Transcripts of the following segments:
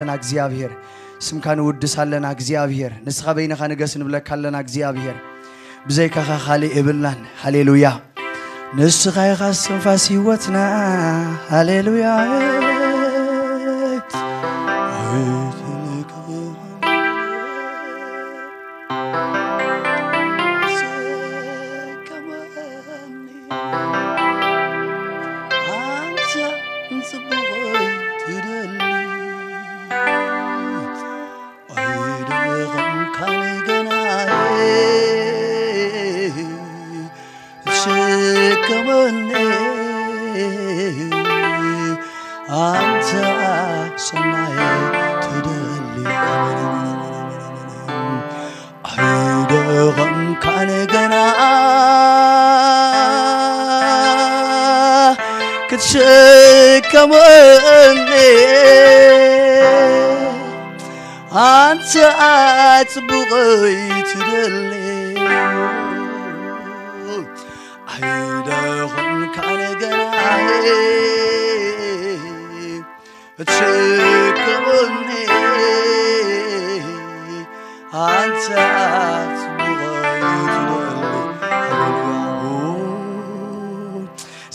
ኣለና እግዚኣብሔር። ስምካ ንውድስ ኣለና እግዚኣብሔር። ንስኻ በይንኻ ንገስ ንብለካ ኣለና እግዚኣብሔር። ብዘይካኻ ካልእ የብልናን። ሃሌሉያ። ንስኻ ኢኻ እስትንፋስ ህይወትና። ሃሌሉያ።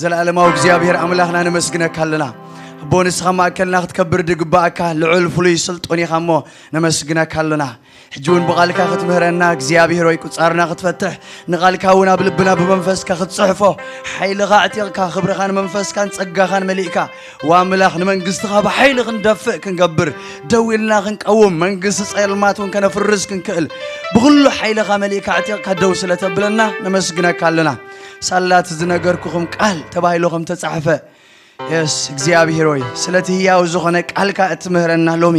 ዘላለማዊ እግዚኣብሔር ኣምላኽና ነመስግነካ ኣለና። ኣቦ ንስኻ ማእከልና ክትከብር ድግባእካ ልዑል ፍሉይ ስልጡን ኢኻ እሞ ነመስግነካ ኣለና። ሕጂ እውን ብቓልካ ክትምህረና እግዚኣብሔር ወይ ቁጻርና ክትፈትሕ ንቓልካ እውን ኣብ ልብና ብመንፈስካ ክትጽሕፎ ሓይልኻ ኣዕጢቕካ ክብርኻን መንፈስካን ጸጋኻን መሊእካ ዋምላኽ ንመንግስትኻ ብሓይሊ ክንደፍእ ክንገብር ደው ኢልና ክንቀውም መንግስቲ ጸልማት እውን ከነፍርስ ክንክእል ብኹሉ ሓይልኻ መሊእካ ኣዕጢቕካ ደው ስለ ተብለና ነመስግነካ ኣለና። ሳላት ዝነገርኩኹም ቃል ተባሂሉ ከም ተጻሕፈ የስ እግዚኣብሔር ሆይ ስለቲ ህያው ዝኾነ ቃልካ እትምህረና ሎሚ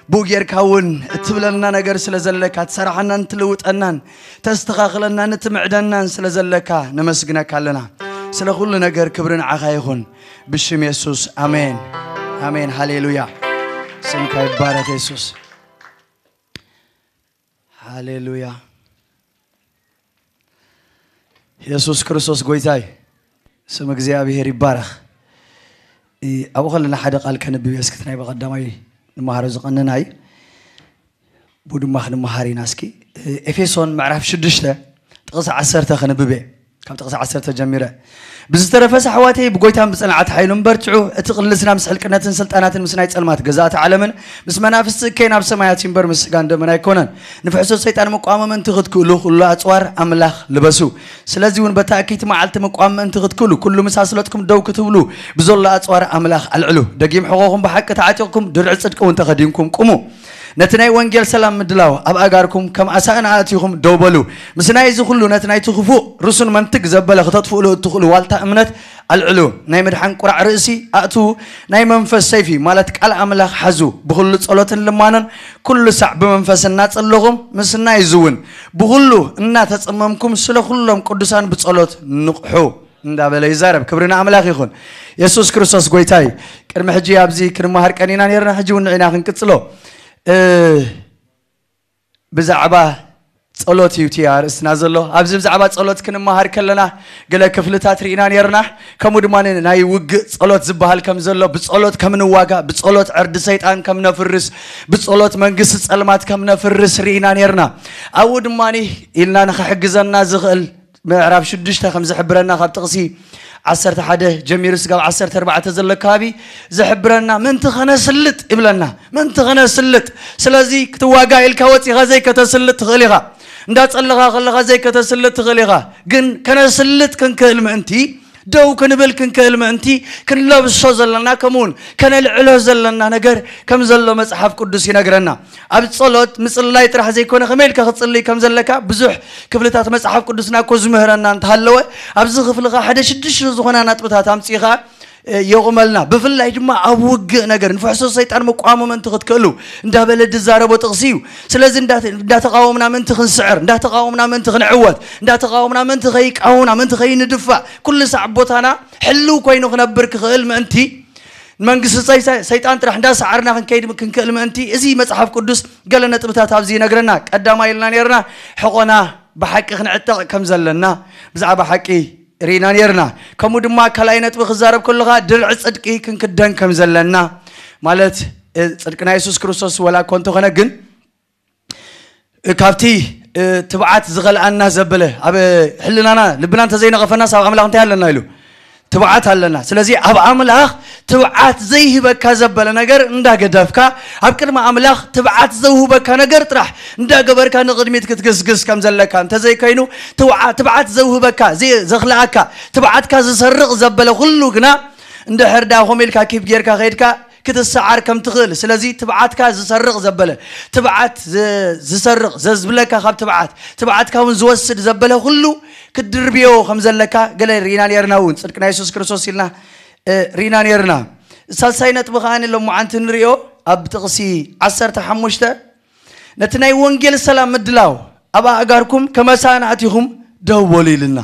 ብኡ ጌርካ እውን እትብለና ነገር ስለ ዘለካ ትሰራሓናን ትልውጠናን ተስተኻኽለናን እትምዕደናን ስለ ዘለካ ነመስግነካ ኣለና። ስለ ኩሉ ነገር ክብሪ ንዓኻ ይኹን። ብሽም የሱስ ኣሜን። ኣሜን። ሃሌሉያ። ስምካ ይባረክ የሱስ። ሃሌሉያ። የሱስ ክርስቶስ ጎይታይ። ስም እግዚኣብሔር ይባረክ። እ፣ ኣብኡ ከለና ሓደ ቃል ከንብብ እየ። እስኪ እቲ ናይ ብቐዳማይ ንመሃሮ ዝቐነናይ ብኡ ድማ ክንመሃር ኢና። እስኪ እ፣ ኤፌሶን ምዕራፍ ሽዱሽተ ጥቕሲ ዓሰርተ ከንብብ እየ። ካብ ጥቕሲ ዓሰርተ ጀሚረ። ብዝተረፈስ ኣሕዋተይ ብጎይታን ብጽንዓት ሓይሉን በርትዑ። እቲ ቅልስና ምስ ሕልቅነትን ስልጣናትን ምስ ናይ ጸልማት ገዛእቲ ዓለምን ምስ መናፍስቲ እከይ ናብ ሰማያት እዩ እምበር ምስ ስጋን ደምን ኣይኮነን። ንፍሕሶት ሰይጣን ምቋም ምእንቲ ክትክእሉ ኩሉ ኣጽዋር ኣምላኽ ልበሱ። ስለዚ እውን በታ እክይቲ መዓልቲ ምቋም ምእንቲ ክትክእሉ ኩሉ ምስ ኣስለጥኩም ደው ክትብሉ ብዘሎ ኣጽዋር ኣምላኽ ኣልዕሉ። ደጊም ሕቖኹም ብሓቂ ተዓጢቕኩም ድርዒ ጽድቂ እውን ተኸዲንኩም ቁሙ። ነቲ ናይ ወንጌል ሰላም ምድላው ኣብ ኣጋርኩም ከም ኣሳእን ኣእቲኹም ደው በሉ። ምስ ናይዚ ኩሉ ነቲ ናይቲ ክፉእ ርሱን መንትግ ዘበለ ክተጥፍእሉ እትኽእሉ ዋልታ እምነት ኣልዕሉ። ናይ ምድሓን ቁራዕ ርእሲ ኣእትዉ። ናይ መንፈስ ሰይፊ ማለት ቃል ኣምላኽ ሓዙ። ብኹሉ ጸሎትን ልማኖን ኩሉ ሳዕ ብመንፈስ እናጸለኹም ምስ ናይዚ እውን ብኹሉ እናተጸመምኩም ስለ ኩሎም ቅዱሳን ብጸሎት ንቕሑ እንዳበለ ይዛረብ። ክብሪ ንኣምላኽ ይኹን። የሱስ ክርስቶስ ጎይታ እዩ። ቅድሚ ሕጂ ኣብዚ ክንመሃር ቀኒና ነርና፣ ሕጂ እውን ንዒና ክንቅጽሎ። እ፣ ብዛዕባ ጸሎት እዩ እቲ ኣርእስትና ዘሎ። ኣብዚ ብዛዕባ ጸሎት ክንመሃር ከለና ገለ ክፍልታት ርኢና ነርና። ከምኡ ድማ ናይ ውግእ ጸሎት ዝበሃል ከም ዘሎ፣ ብጸሎት ከም ንዋጋ፣ ብጸሎት ዕርዲ ሰይጣን ከም ነፍርስ፣ ብጸሎት መንግስቲ ጸልማት ከም ነፍርስ ርኢና ነርና። ኣብኡ ድማ ኢልና ንኽሕግዘና ዝኽእል ምዕራፍ ሽዱሽተ ከም ዝሕብረና ካብ ጥቕሲ ዓሰርተ ሓደ ጀሚሩ ስጋብ ዓሰርተ ኣርባዕተ ዘሎ ከባቢ ዝሕብረና ምንቲ ከነስልጥ ይብለና። ምንቲ ከነስልጥ። ስለዚ ክትዋጋ ኢልካ ወፂኻ ዘይከተስልጥ ትኽእል ኢኻ። እንዳጸለኻ ከለኻ ዘይከተስልጥ ትኽእል ኢኻ። ግን ከነስልጥ ክንክእል ምእንቲ፣ ደው ክንብል ክንክእል ምእንቲ፣ ክንለብሶ ዘለና ከምኡውን ከነልዕሎ ዘለና ነገር ከም ዘሎ መጽሓፍ ቅዱስ ይነግረና። ኣብ ጸሎት ምጽላይ ጥራሕ ዘይኮነ ከመይ ኢልካ ክትጽልይ ከም ዘለካ ብዙሕ ክፍልታት መጽሓፍ ቅዱስና እኮ ዝምህረና እንተሃለወ ኣብዚ ክፍልኻ ሓደ ሽዱሽተ ዝኾና ናጥብታት ኣምጺኻ የቑመልና። ብፍላይ ድማ ኣብ ውግእ ነገር ንፍሕሶ ሰይጣን ምቋሙ ምእንቲ ክትክእሉ እንዳበለ ዝዛረቦ ጥቕሲ እዩ። ስለዚ እንዳ- እንዳተቃወምና ምእንቲ ክንስዕር፣ እንዳተቃወምና ምእንቲ ክንዕወት፣ እንዳተቃወምና ምእንቲ ከይቃወምና ምእንቲ ከይንድፋእ ኩሉ ሳዕ ቦታና ሕልው ኮይኑ ክነብር ክኽእል ምእንቲ መንግስቲ ሰይ- ሰይጣን ጥራሕ እንዳሰዓርና ክንከይድ ክንክእል ምእንቲ እዚ መጽሓፍ ቅዱስ ገለ ነጥብታት ኣብዚ ይነግረና። ቀዳማይ ኢልና ነርና ሕቆና ብሓቂ ክንዕጠቕ ከም ዘለና ብዛዕባ ሓቂ ርኢና ነርና። ከምኡ ድማ ካልኣይ ነጥቢ ክዛረብ ከለኻ ድርዒ ጽድቂ ክንክደን ከም ዘለና ማለት እ፣ ጽድቅና የሱስ ክርስቶስ ወላ እኮ እንተኾነ ግን፣ እ፣ ካብቲ፣ እ፣ ትብዓት ዝኸልኣና ዘበለ፣ ኣብ ሕልናና ልብና እንተዘይነቐፈናስ ኣብ ኣምላኽ እንታይ ኣለና ኢሉ? ትብዓት ኣለና። ስለዚ ኣብ ኣምላኽ ትብዓት ዘይህበካ ዘበለ ነገር እንዳገደፍካ፣ ኣብ ቅድሚ ኣምላኽ ትብዓት ዘውህበካ ነገር ጥራሕ እንዳገበርካ ንቕድሚት ክትግስግስ ከም ዘለካ፣ እንተዘይኮይኑ ትብዓ-፣ ትብዓት ዘውህበካ፣ ዘ-፣ ዘኽልኣካ፣ ትብዓትካ ዝሰርቕ ዘበለ ኩሉ ግና እንድሕር ደኣ ከምኡ ኢልካ ኪፕ ጌርካ ከይድካ፣ ክትሰዓር ከም ትኽእል። ስለዚ ትብዓትካ ዝሰርቕ ዘበለ፣ ትብዓት ዝ-፣ ዝሰርቕ ዘዝብለካ ካብ ትብዓት፣ ትብዓትካ እውን ዝወስድ ዘበለ ኩሉ ክትድርብዮ ከም ዘለካ ገለ ርኢና ነርና። እውን ጽድቅና የሱስ ክርስቶስ ኢልና፣ እ፣ ርኢና ነርና። ሳልሳይ ነጥቢ ከኣ ሎማዓንቲ ንርእዮ ኣብ ጥቕሲ ዓሰርተ ሓሙሽተ፣ ነቲ ናይ ወንጌል ሰላም ምድላው ኣብ ኣእጋርኩም ከመሳእን ኣቲኹም ደው በሉ ኢልና።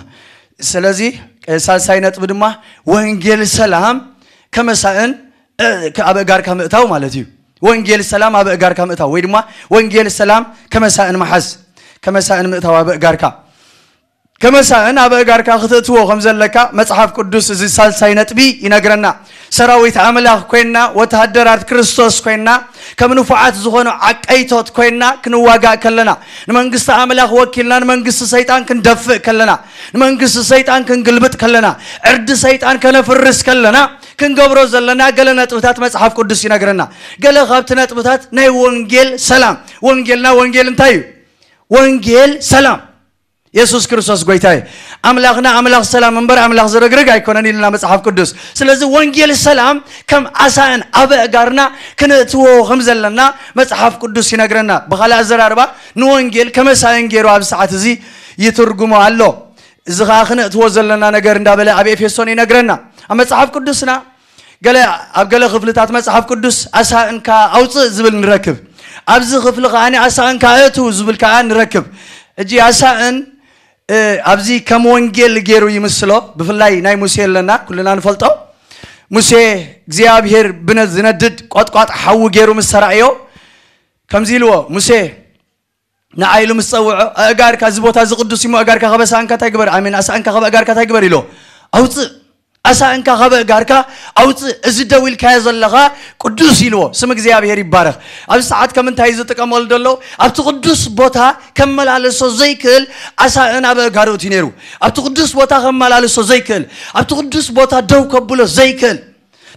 ስለዚ፣ እ፣ ሳልሳይ ነጥቢ ድማ ወንጌል ሰላም ከመሳእን፣ እ፣ ከ-፣ ኣብ ኣእጋርካ ምእታው ማለት እዩ። ወንጌል ሰላም ኣብ ኣእጋርካ ምእታው ወይ ድማ ወንጌል ሰላም ከመሳእን መሓዝ፣ ከመሳእን ምእታው ኣብ ኣእጋርካ። ከመሳእን ኣብ ኣእጋርካ ክትእትዎ ከም ዘለካ መጽሓፍ ቅዱስ እዚ ሳልሳይ ነጥቢ ይነግረና። ሰራዊት ኣምላኽ ኮይንና፣ ወተሃደራት ክርስቶስ ኮይንና፣ ከም ንፉዓት ዝኾኑ ዓቀይቶት ኮይንና ክንዋጋእ ከለና፣ ንመንግስቲ ኣምላኽ ወኪልና ንመንግስቲ ሰይጣን ክንደፍእ ከለና፣ ንመንግስቲ ሰይጣን ክንግልብጥ ከለና፣ ዕርዲ ሰይጣን ከነፍርስ ከለና፣ ክንገብሮ ዘለና ገለ ነጥብታት መጽሓፍ ቅዱስ ይነግረና። ገለ ካብቲ ነጥብታት ናይ ወንጌል ሰላም። ወንጌልና ወንጌል እንታይ እዩ? ወንጌል ሰላም። የሱስ ክርስቶስ ጎይታ እዩ። ኣምላኽና ኣምላኽ ሰላም እምበር ኣምላኽ ዝርግርግ ኣይኮነን ኢልና መጽሓፍ ቅዱስ። ስለዚ ወንጌል ሰላም ከም ኣሳእን ኣብ ኣእጋርና ክንእትዎ ከም ዘለና መጽሓፍ ቅዱስ ይነግረና። ብኻልእ ኣዘራርባ ንወንጌል ከመሳእን ገይሩ ኣብዚ ሰዓት እዚ ይትርጉሞ ኣሎ። እዚ ኸኣ ክነእትዎ ዘለና ነገር እንዳበለ ኣብ ኤፌሶን ይነግረና። ኣብ መጽሓፍ ቅዱስና ገለ፣ ኣብ ገለ ክፍልታት መጽሓፍ ቅዱስ ኣሳእንካ ኣውጽእ ዝብል ንረክብ። ኣብዚ ክፍሊ ከኣ ኣሳእንካ እቱ ዝብል ከኣ ንረክብ። ሕጂ ኣሳእን፣ እ፣ ኣብዚ ከም ወንጌል ገይሩ ይምስሎ። ብፍላይ ናይ ሙሴ ኣለና፣ ኩልና ንፈልጦ። ሙሴ እግዚኣብሔር ብነ-፣ ዝነድድ ቆጥቋጥ ሓዊ ገይሩ ምስ ተራእዮ ከምዚ ኢልዎ፣ "ሙሴ፣ ንዓይ ኢሉ ምስ ጸውዖ፣ ኣእጋርካ፣ እዚ ቦታ እዚ ቅዱስ እሞ ኣእጋርካ ካብ ኣሳእንካ እንታይ ግበር? ኣሜን፣ ኣሳእንካ ካብ ኣእጋርካ እንታይ ግበር?" ኢሎ፣ "ኣውጽእ፣ ኣሳእንካ ካብ ኣእጋርካ ኣውጽእ፣ እዚ ደው ኢልካዮ ዘለኻ ቅዱስ" ኢልዎ። ስም እግዚኣብሔር ይባረኽ። ኣብዚ ሰዓት ከም እንታይ እዩ ዝጥቀመሉ ዘሎ? ኣብቲ ቅዱስ ቦታ ከመላለሶ ዘይክእል ኣሳእን ኣብ ኣእጋሩ እቲ ነይሩ። ኣብቲ ቅዱስ ቦታ ከመላለሶ ዘይክእል፣ ኣብቲ ቅዱስ ቦታ ደው ከብሎ ዘይክእል፣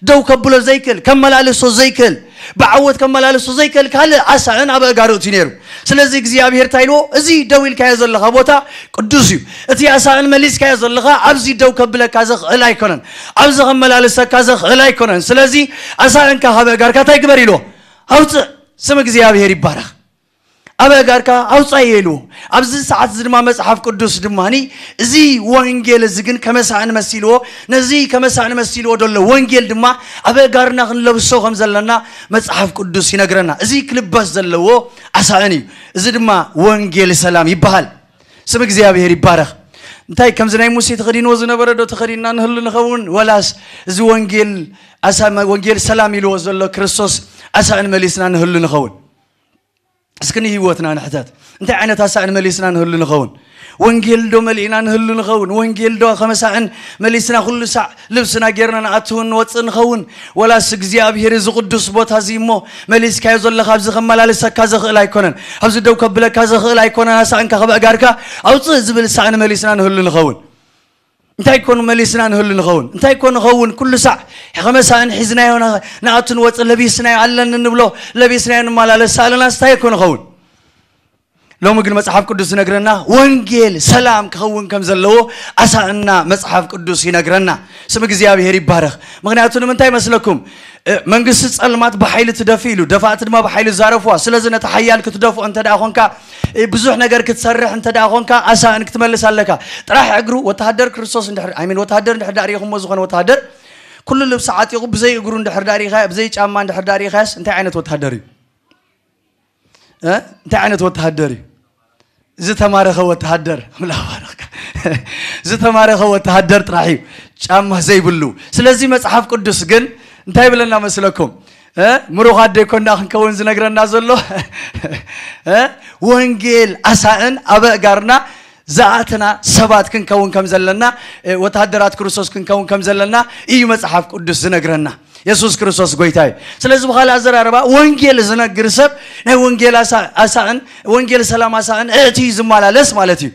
ደው ከብሎ ዘይክእል፣ ከመላልሶ ዘይክእል፣ ብዓወት ከመላልሶ ዘይክእል ካልእ ኣሳእን ኣብ ኣእጋሩ እቲ ነይሩ። ስለዚ እግዚኣብሔር እንታይ ኢልዎ? "እዚ ደው ኢልካዮ ዘለኻ ቦታ ቅዱስ እዩ። እቲ ኣሳእን መሊስካዮ ዘለኻ ኣብዚ ደው ከብለካ ዘኽእል ኣይኮነን። ኣብዚ ከመላልሰካ ዘኽእል ኣይኮነን። ስለዚ ኣሳእንካ ካብ ኣእጋርካ እንታይ ግበር?" ኢልዎ፣ "ኣውፅእ። ስም እግዚኣብሔር ይባረኽ። ኣብ ኣእጋርካ ኣውፃዮ" ኢልዎ። ኣብዚ ሰዓት እዚ ድማ መጽሓፍ ቅዱስ ድማኒ እዚ ወንጌል እዚ ግን ከመሳእን መሲልዎ፣ ነዚ ከመሳእን መሲልዎ ዘሎ ወንጌል ድማ ኣብ ኣእጋርና ክንለብሶ ከም ዘለና መጽሓፍ ቅዱስ ይነግረና። እዚ ክልበስ ዘለዎ ኣሳእን እዩ። እዚ ድማ ወንጌል ሰላም ይበሃል። ስም እግዚኣብሔር ይባረኽ። እንታይ ከምዚ ናይ ሙሴ ተኸዲንዎ ዝነበረ ዶ ተኸዲንና ንህሉ ንኸውን? ወላስ እዚ ወንጌል ኣሳ-፣ ወንጌል ሰላም ኢልዎ ዘሎ ክርስቶስ ኣሳእን መሊስና ንህሉ ንኸውን? እስኪ ንህይወትና ንሕተት። እንታይ ዓይነት ኣሳእን መሊስና ንህሉ ንኸውን? ወንጌል ዶ መሊእና ንህሉ ንኸውን? ወንጌል ዶ ከመሳእን መሊስና ኩሉ ሳዕ ልብስና ጌርና ንኣትውን ንወፅእ ንኸውን? ወላስ እግዚኣብሔር እዚ ቅዱስ ቦታ እዚ እሞ መሊስካዮ ዘለኻ ኣብዚ ከመላልሰካ ዘኽእል ኣይኮነን፣ ኣብዚ ደው ከብለካ ዘኽእል ኣይኮነን፣ ኣሳእንካ ካብ ኣእጋርካ ኣውፅእ ዝብል ሳእን መሊስና ንህሉ ንኸውን? እንታይ ኮን መሊስና ንህሉ ንኸውን? እንታይ ኮን ንኸውን? ኩሉ ሳዕ ከመሳእን ሒዝናዮ ና-፣ ንኣቱ ንወፅእ፣ ለቢስናዮ ኣለኒ ንብሎ፣ ለቢስናዮ ንመላለስ ሳእለናስ እንታይ ኮን ንኸውን? ሎሚ ግን መጽሓፍ ቅዱስ ዝነግረና ወንጌል ሰላም ክኸውን ከም ዘለዎ ኣሳእና መጽሓፍ ቅዱስ ይነግረና። ስም እግዚኣብሔር ይባረኽ። ምኽንያቱ ንምንታይ መስለኩም? እ፣ መንግስቲ ጸልማት ብሓይሊ ትደፊ ኢሉ፣ ደፋእቲ ድማ ብሓይሊ ዛረፍዋ። ስለዚ ነቲ ሓያል ክትደፍኦ እንተ ደኣ ኾንካ፣ እ፣ ብዙሕ ነገር ክትሰርሕ እንተ ደኣ ኾንካ፣ ኣሳእን ክትመልስ ኣለካ። ጥራሕ እግሩ ወተሃደር ክርስቶስ እንድሕር፣ ኣይ ሚን፣ ወተሃደር እንድሕር ደኣ ርኢኹሞ ዝኾነ ወተሃደር፣ ኩሉ ልብሲ ዓጢቑ ብዘይ እግሩ እንድሕር ደኣ ርኢኻዮ፣ ብዘይ ጫማ እንድሕር ደኣ ርኢኻዮስ፣ እንታይ ዓይነት ወተሃደር እዩ? እ? እንታይ ዓይነት ወተሃደር እዩ? ዝተማረኸ ወተሃደር፣ ኣምላኽ ባረኽካ። ዝተማረኸ ወተሃደር ጥራሕ እዩ፣ ጫማ ዘይብሉ። ስለዚ መጽሓፍ ቅዱስ ግን እንታይ ይብለና መስለኩም? እ? ምሩኻት ደይኮንና ክንከውን ዝነግረና ዘሎ? እ? ወንጌል ኣሳእን ኣብ ኣእጋርና ዝኣትና ሰባት ክንከውን ከም ዘለና፣ እ፣ ወተሃደራት ክርስቶስ ክንከውን ከም ዘለና እዩ መጽሓፍ ቅዱስ ዝነግረና። የሱስ ክርስቶስ ጎይታ እዩ። ስለዚ ብኻልእ ኣዘራርባ ወንጌል ዝነግር ሰብ ናይ ወንጌል ኣሳ- ኣሳእን ወንጌል ሰላም ኣሳእን እእቲ እዩ ዝመላለስ ማለት እዩ።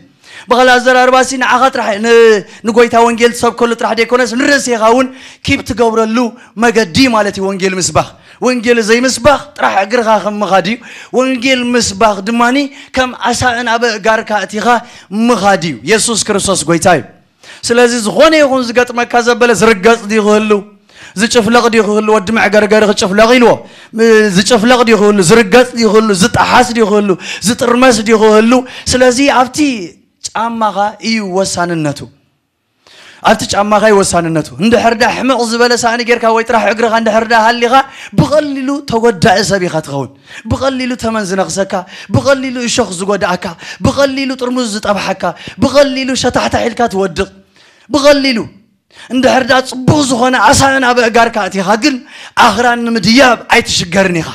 ብኻልእ ኣዘራርባ ሲ ንዓኻ ጥራሕ ን- ንጎይታ ወንጌል ትሰብከሉ ጥራሕ ዘይኮነስ ንርእስኻ እውን ኪፕ ትገብረሉ መገዲ ማለት እዩ። ወንጌል ምስባኽ ወንጌል ዘይምስባኽ ጥራሕ እግርኻ ከም ምኻድ እዩ። ወንጌል ምስባኽ ድማ ከም ኣሳእን ኣብ እጋርካ እቲኻ ምኻድ እዩ። የሱስ ክርስቶስ ጎይታ እዩ። ስለዚ ዝኾነ ይኹን ዝገጥመካ ዘበለ ዝርገጽ ድዩ ክህሉ፣ ዝጭፍለቕ ድዩ ክህሉ፣ ወዲ መዕገርገሪ ክጭፍለቕ ኢልዎ፣ ዝጭፍለቕ ድዩ ክህሉ፣ ዝርገጽ ድዩ ክህሉ፣ ዝጠሓስ ድዩ ክህሉ፣ ዝጥርመስ ድዩ ክህሉ። ስለዚ ኣብቲ ጫማኻ እዩ ወሳንነቱ። ኣብቲ ጫማኻ እዩ ወሳንነቱ። እንድሕር ዳ ሕምቕ ዝበለ ሳእኒ ጌርካ ወይ ጥራሕ እግርኻ እንድሕር ዳ ሃሊኻ ብቐሊሉ ተጎዳኢ ሰብ ኢኻ ትኸውን። ብቐሊሉ ተመን ዝነኽሰካ፣ ብቐሊሉ እሾኽ ዝጎድኣካ፣ ብቐሊሉ ጥርሙዝ ዝጠብሓካ፣ ብቐሊሉ ሸታሕታሕ ኢልካ ትወድቕ። ብቐሊሉ እንድሕር ዳ ጽቡቕ ዝኾነ ኣሳእን ኣብ ኣእጋርካ ኣቲኻ ግን ኣኽራን ንምድያብ ኣይትሽገርን ኢኻ።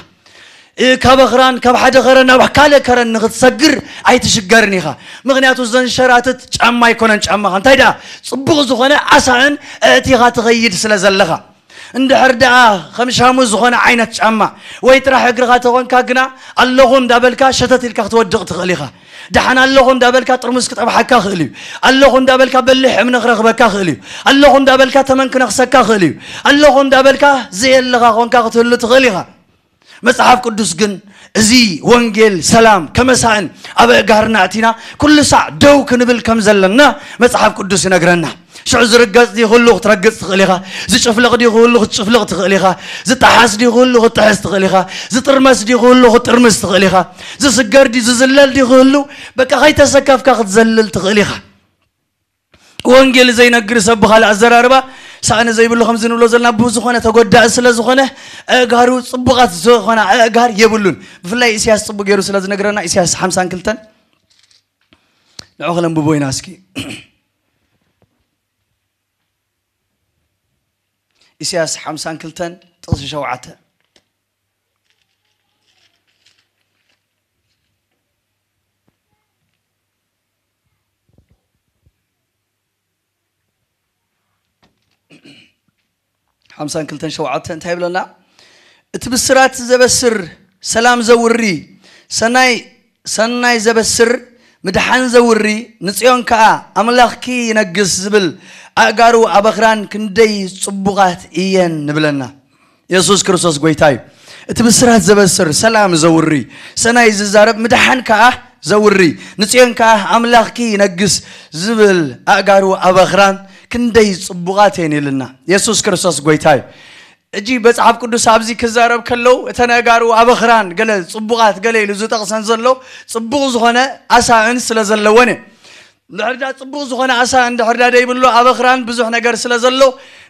እ፣ ካብ ኣኽራን ካብ ሓደ ከረን ናብ ካልእ ከረን ንኽትሰግር ኣይትሽገርን ኢኻ። ምኽንያቱ ዘንሸራትት ጫማ ኣይኮነን ጫማኻ። እንታይ ደኣ ጽቡቕ ዝኾነ ኣሳእን ኣእቲኻ ትኸይድ ስለ ዘለኻ። እንድሕር ደኣ ከም ሻሙ ዝኾነ ዓይነት ጫማ ወይ ጥራሕ እግርኻ ተኾንካ ግና ኣለኹ እንዳበልካ ሸተት ኢልካ ክትወድቕ ትኽእል ኢኻ። ደሓን ኣለኹ እንዳበልካ ጥርሙስ ክጠብሓካ ክእል እዩ። ኣለኹ እንዳበልካ በሊሕ እምኒ ክረኽበካ ክእል እዩ። ኣለኹ እንዳበልካ ተመን ክነኽሰካ ክእል እዩ። ኣለኹ እንዳበልካ ዘየለኻ ኮንካ ክትህሉ ትኽእል ኢኻ። መጽሓፍ ቅዱስ ግን እዚ ወንጌል ሰላም ከመሳእን ኣብ ኣእጋርና ኣቲና ኩሉ ሳዕ ደው ክንብል ከም ዘለና መጽሓፍ ቅዱስ ይነግረና። ሽዑ ዝርገጽ ድዩ ክህሉ ክትረግጽ ትኽእል ኢኻ። ዝጭፍለቕ ድዩ ክህሉ ክትጭፍለቕ ትኽእል ኢኻ። ዝጠሓስ ድዩ ክህሉ ክትጥሕስ ትኽእል ኢኻ። ዝጥርመስ ድዩ ክህሉ ክትጥርምስ ትኽእል ኢኻ። ዝስገር ድዩ ዝዝለል ድዩ ክህሉ በቃ ከይተሰከፍካ ክትዘልል ትኽእል ኢኻ። ወንጌል ዘይነግር ሰብ ብኻልእ ኣዘራርባ ሳእኒ ዘይብሉ ከምዚ ንብሎ ዘለና ብዝኾነ ተጎዳኢ ስለ ዝኾነ ኣእጋሩ ጽቡቓት ዝኾነ ኣእጋር የብሉን። ብፍላይ ኢሳያስ ጽቡቅ ገይሩ ስለ ዝነግረና ኢሳያስ ሓምሳን ክልተን ንዑ ክለንብቦ ኢና እስኪ። ኢሳያስ ሓምሳን ክልተን ጥቕሲ ሸውዓተ። ሓምሳን ክልተን ሸውዓተ እንታይ ይብለና? እቲ ብስራት ዘበስር ሰላም ዘውሪ ሰናይ ሰናይ ዘበስር ምድሓን ዘውሪ ንጽዮን ከኣ ኣምላኽኪ ይነግስ ዝብል ኣእጋሩ ኣበኽራን ክንደይ ጽቡቓት እየን ንብለና። የሱስ ክርስቶስ ጎይታ እዩ። እቲ ብስራት ዘበስር ሰላም ዘውሪ ሰናይ ዝዛረብ ምድሓን ከኣ ዘውሪ ንጽዮን ከኣ ኣምላኽኪ ይነግስ ዝብል ኣእጋሩ ኣበኽራን ክንደይ ጽቡቓት እየን ኢልና። የሱስ ክርስቶስ ጎይታ እዩ። እጂ መጽሓፍ ቅዱስ ኣብዚ ክዛረብ ከለዉ እተን ኣእጋሩ ኣበኽራን ገለ ጽቡቓት ገለ ኢሉ ዝጠቕሰን ዘሎ ጽቡቕ ዝኾነ ኣሳእን ስለ ዘለወን እዩ። እንድሕር ዳ ጽቡቕ ዝኾነ ኣሳእን እንድሕር ዳ ደይብሉ ኣበኽራን ብዙሕ ነገር ስለ ዘሎ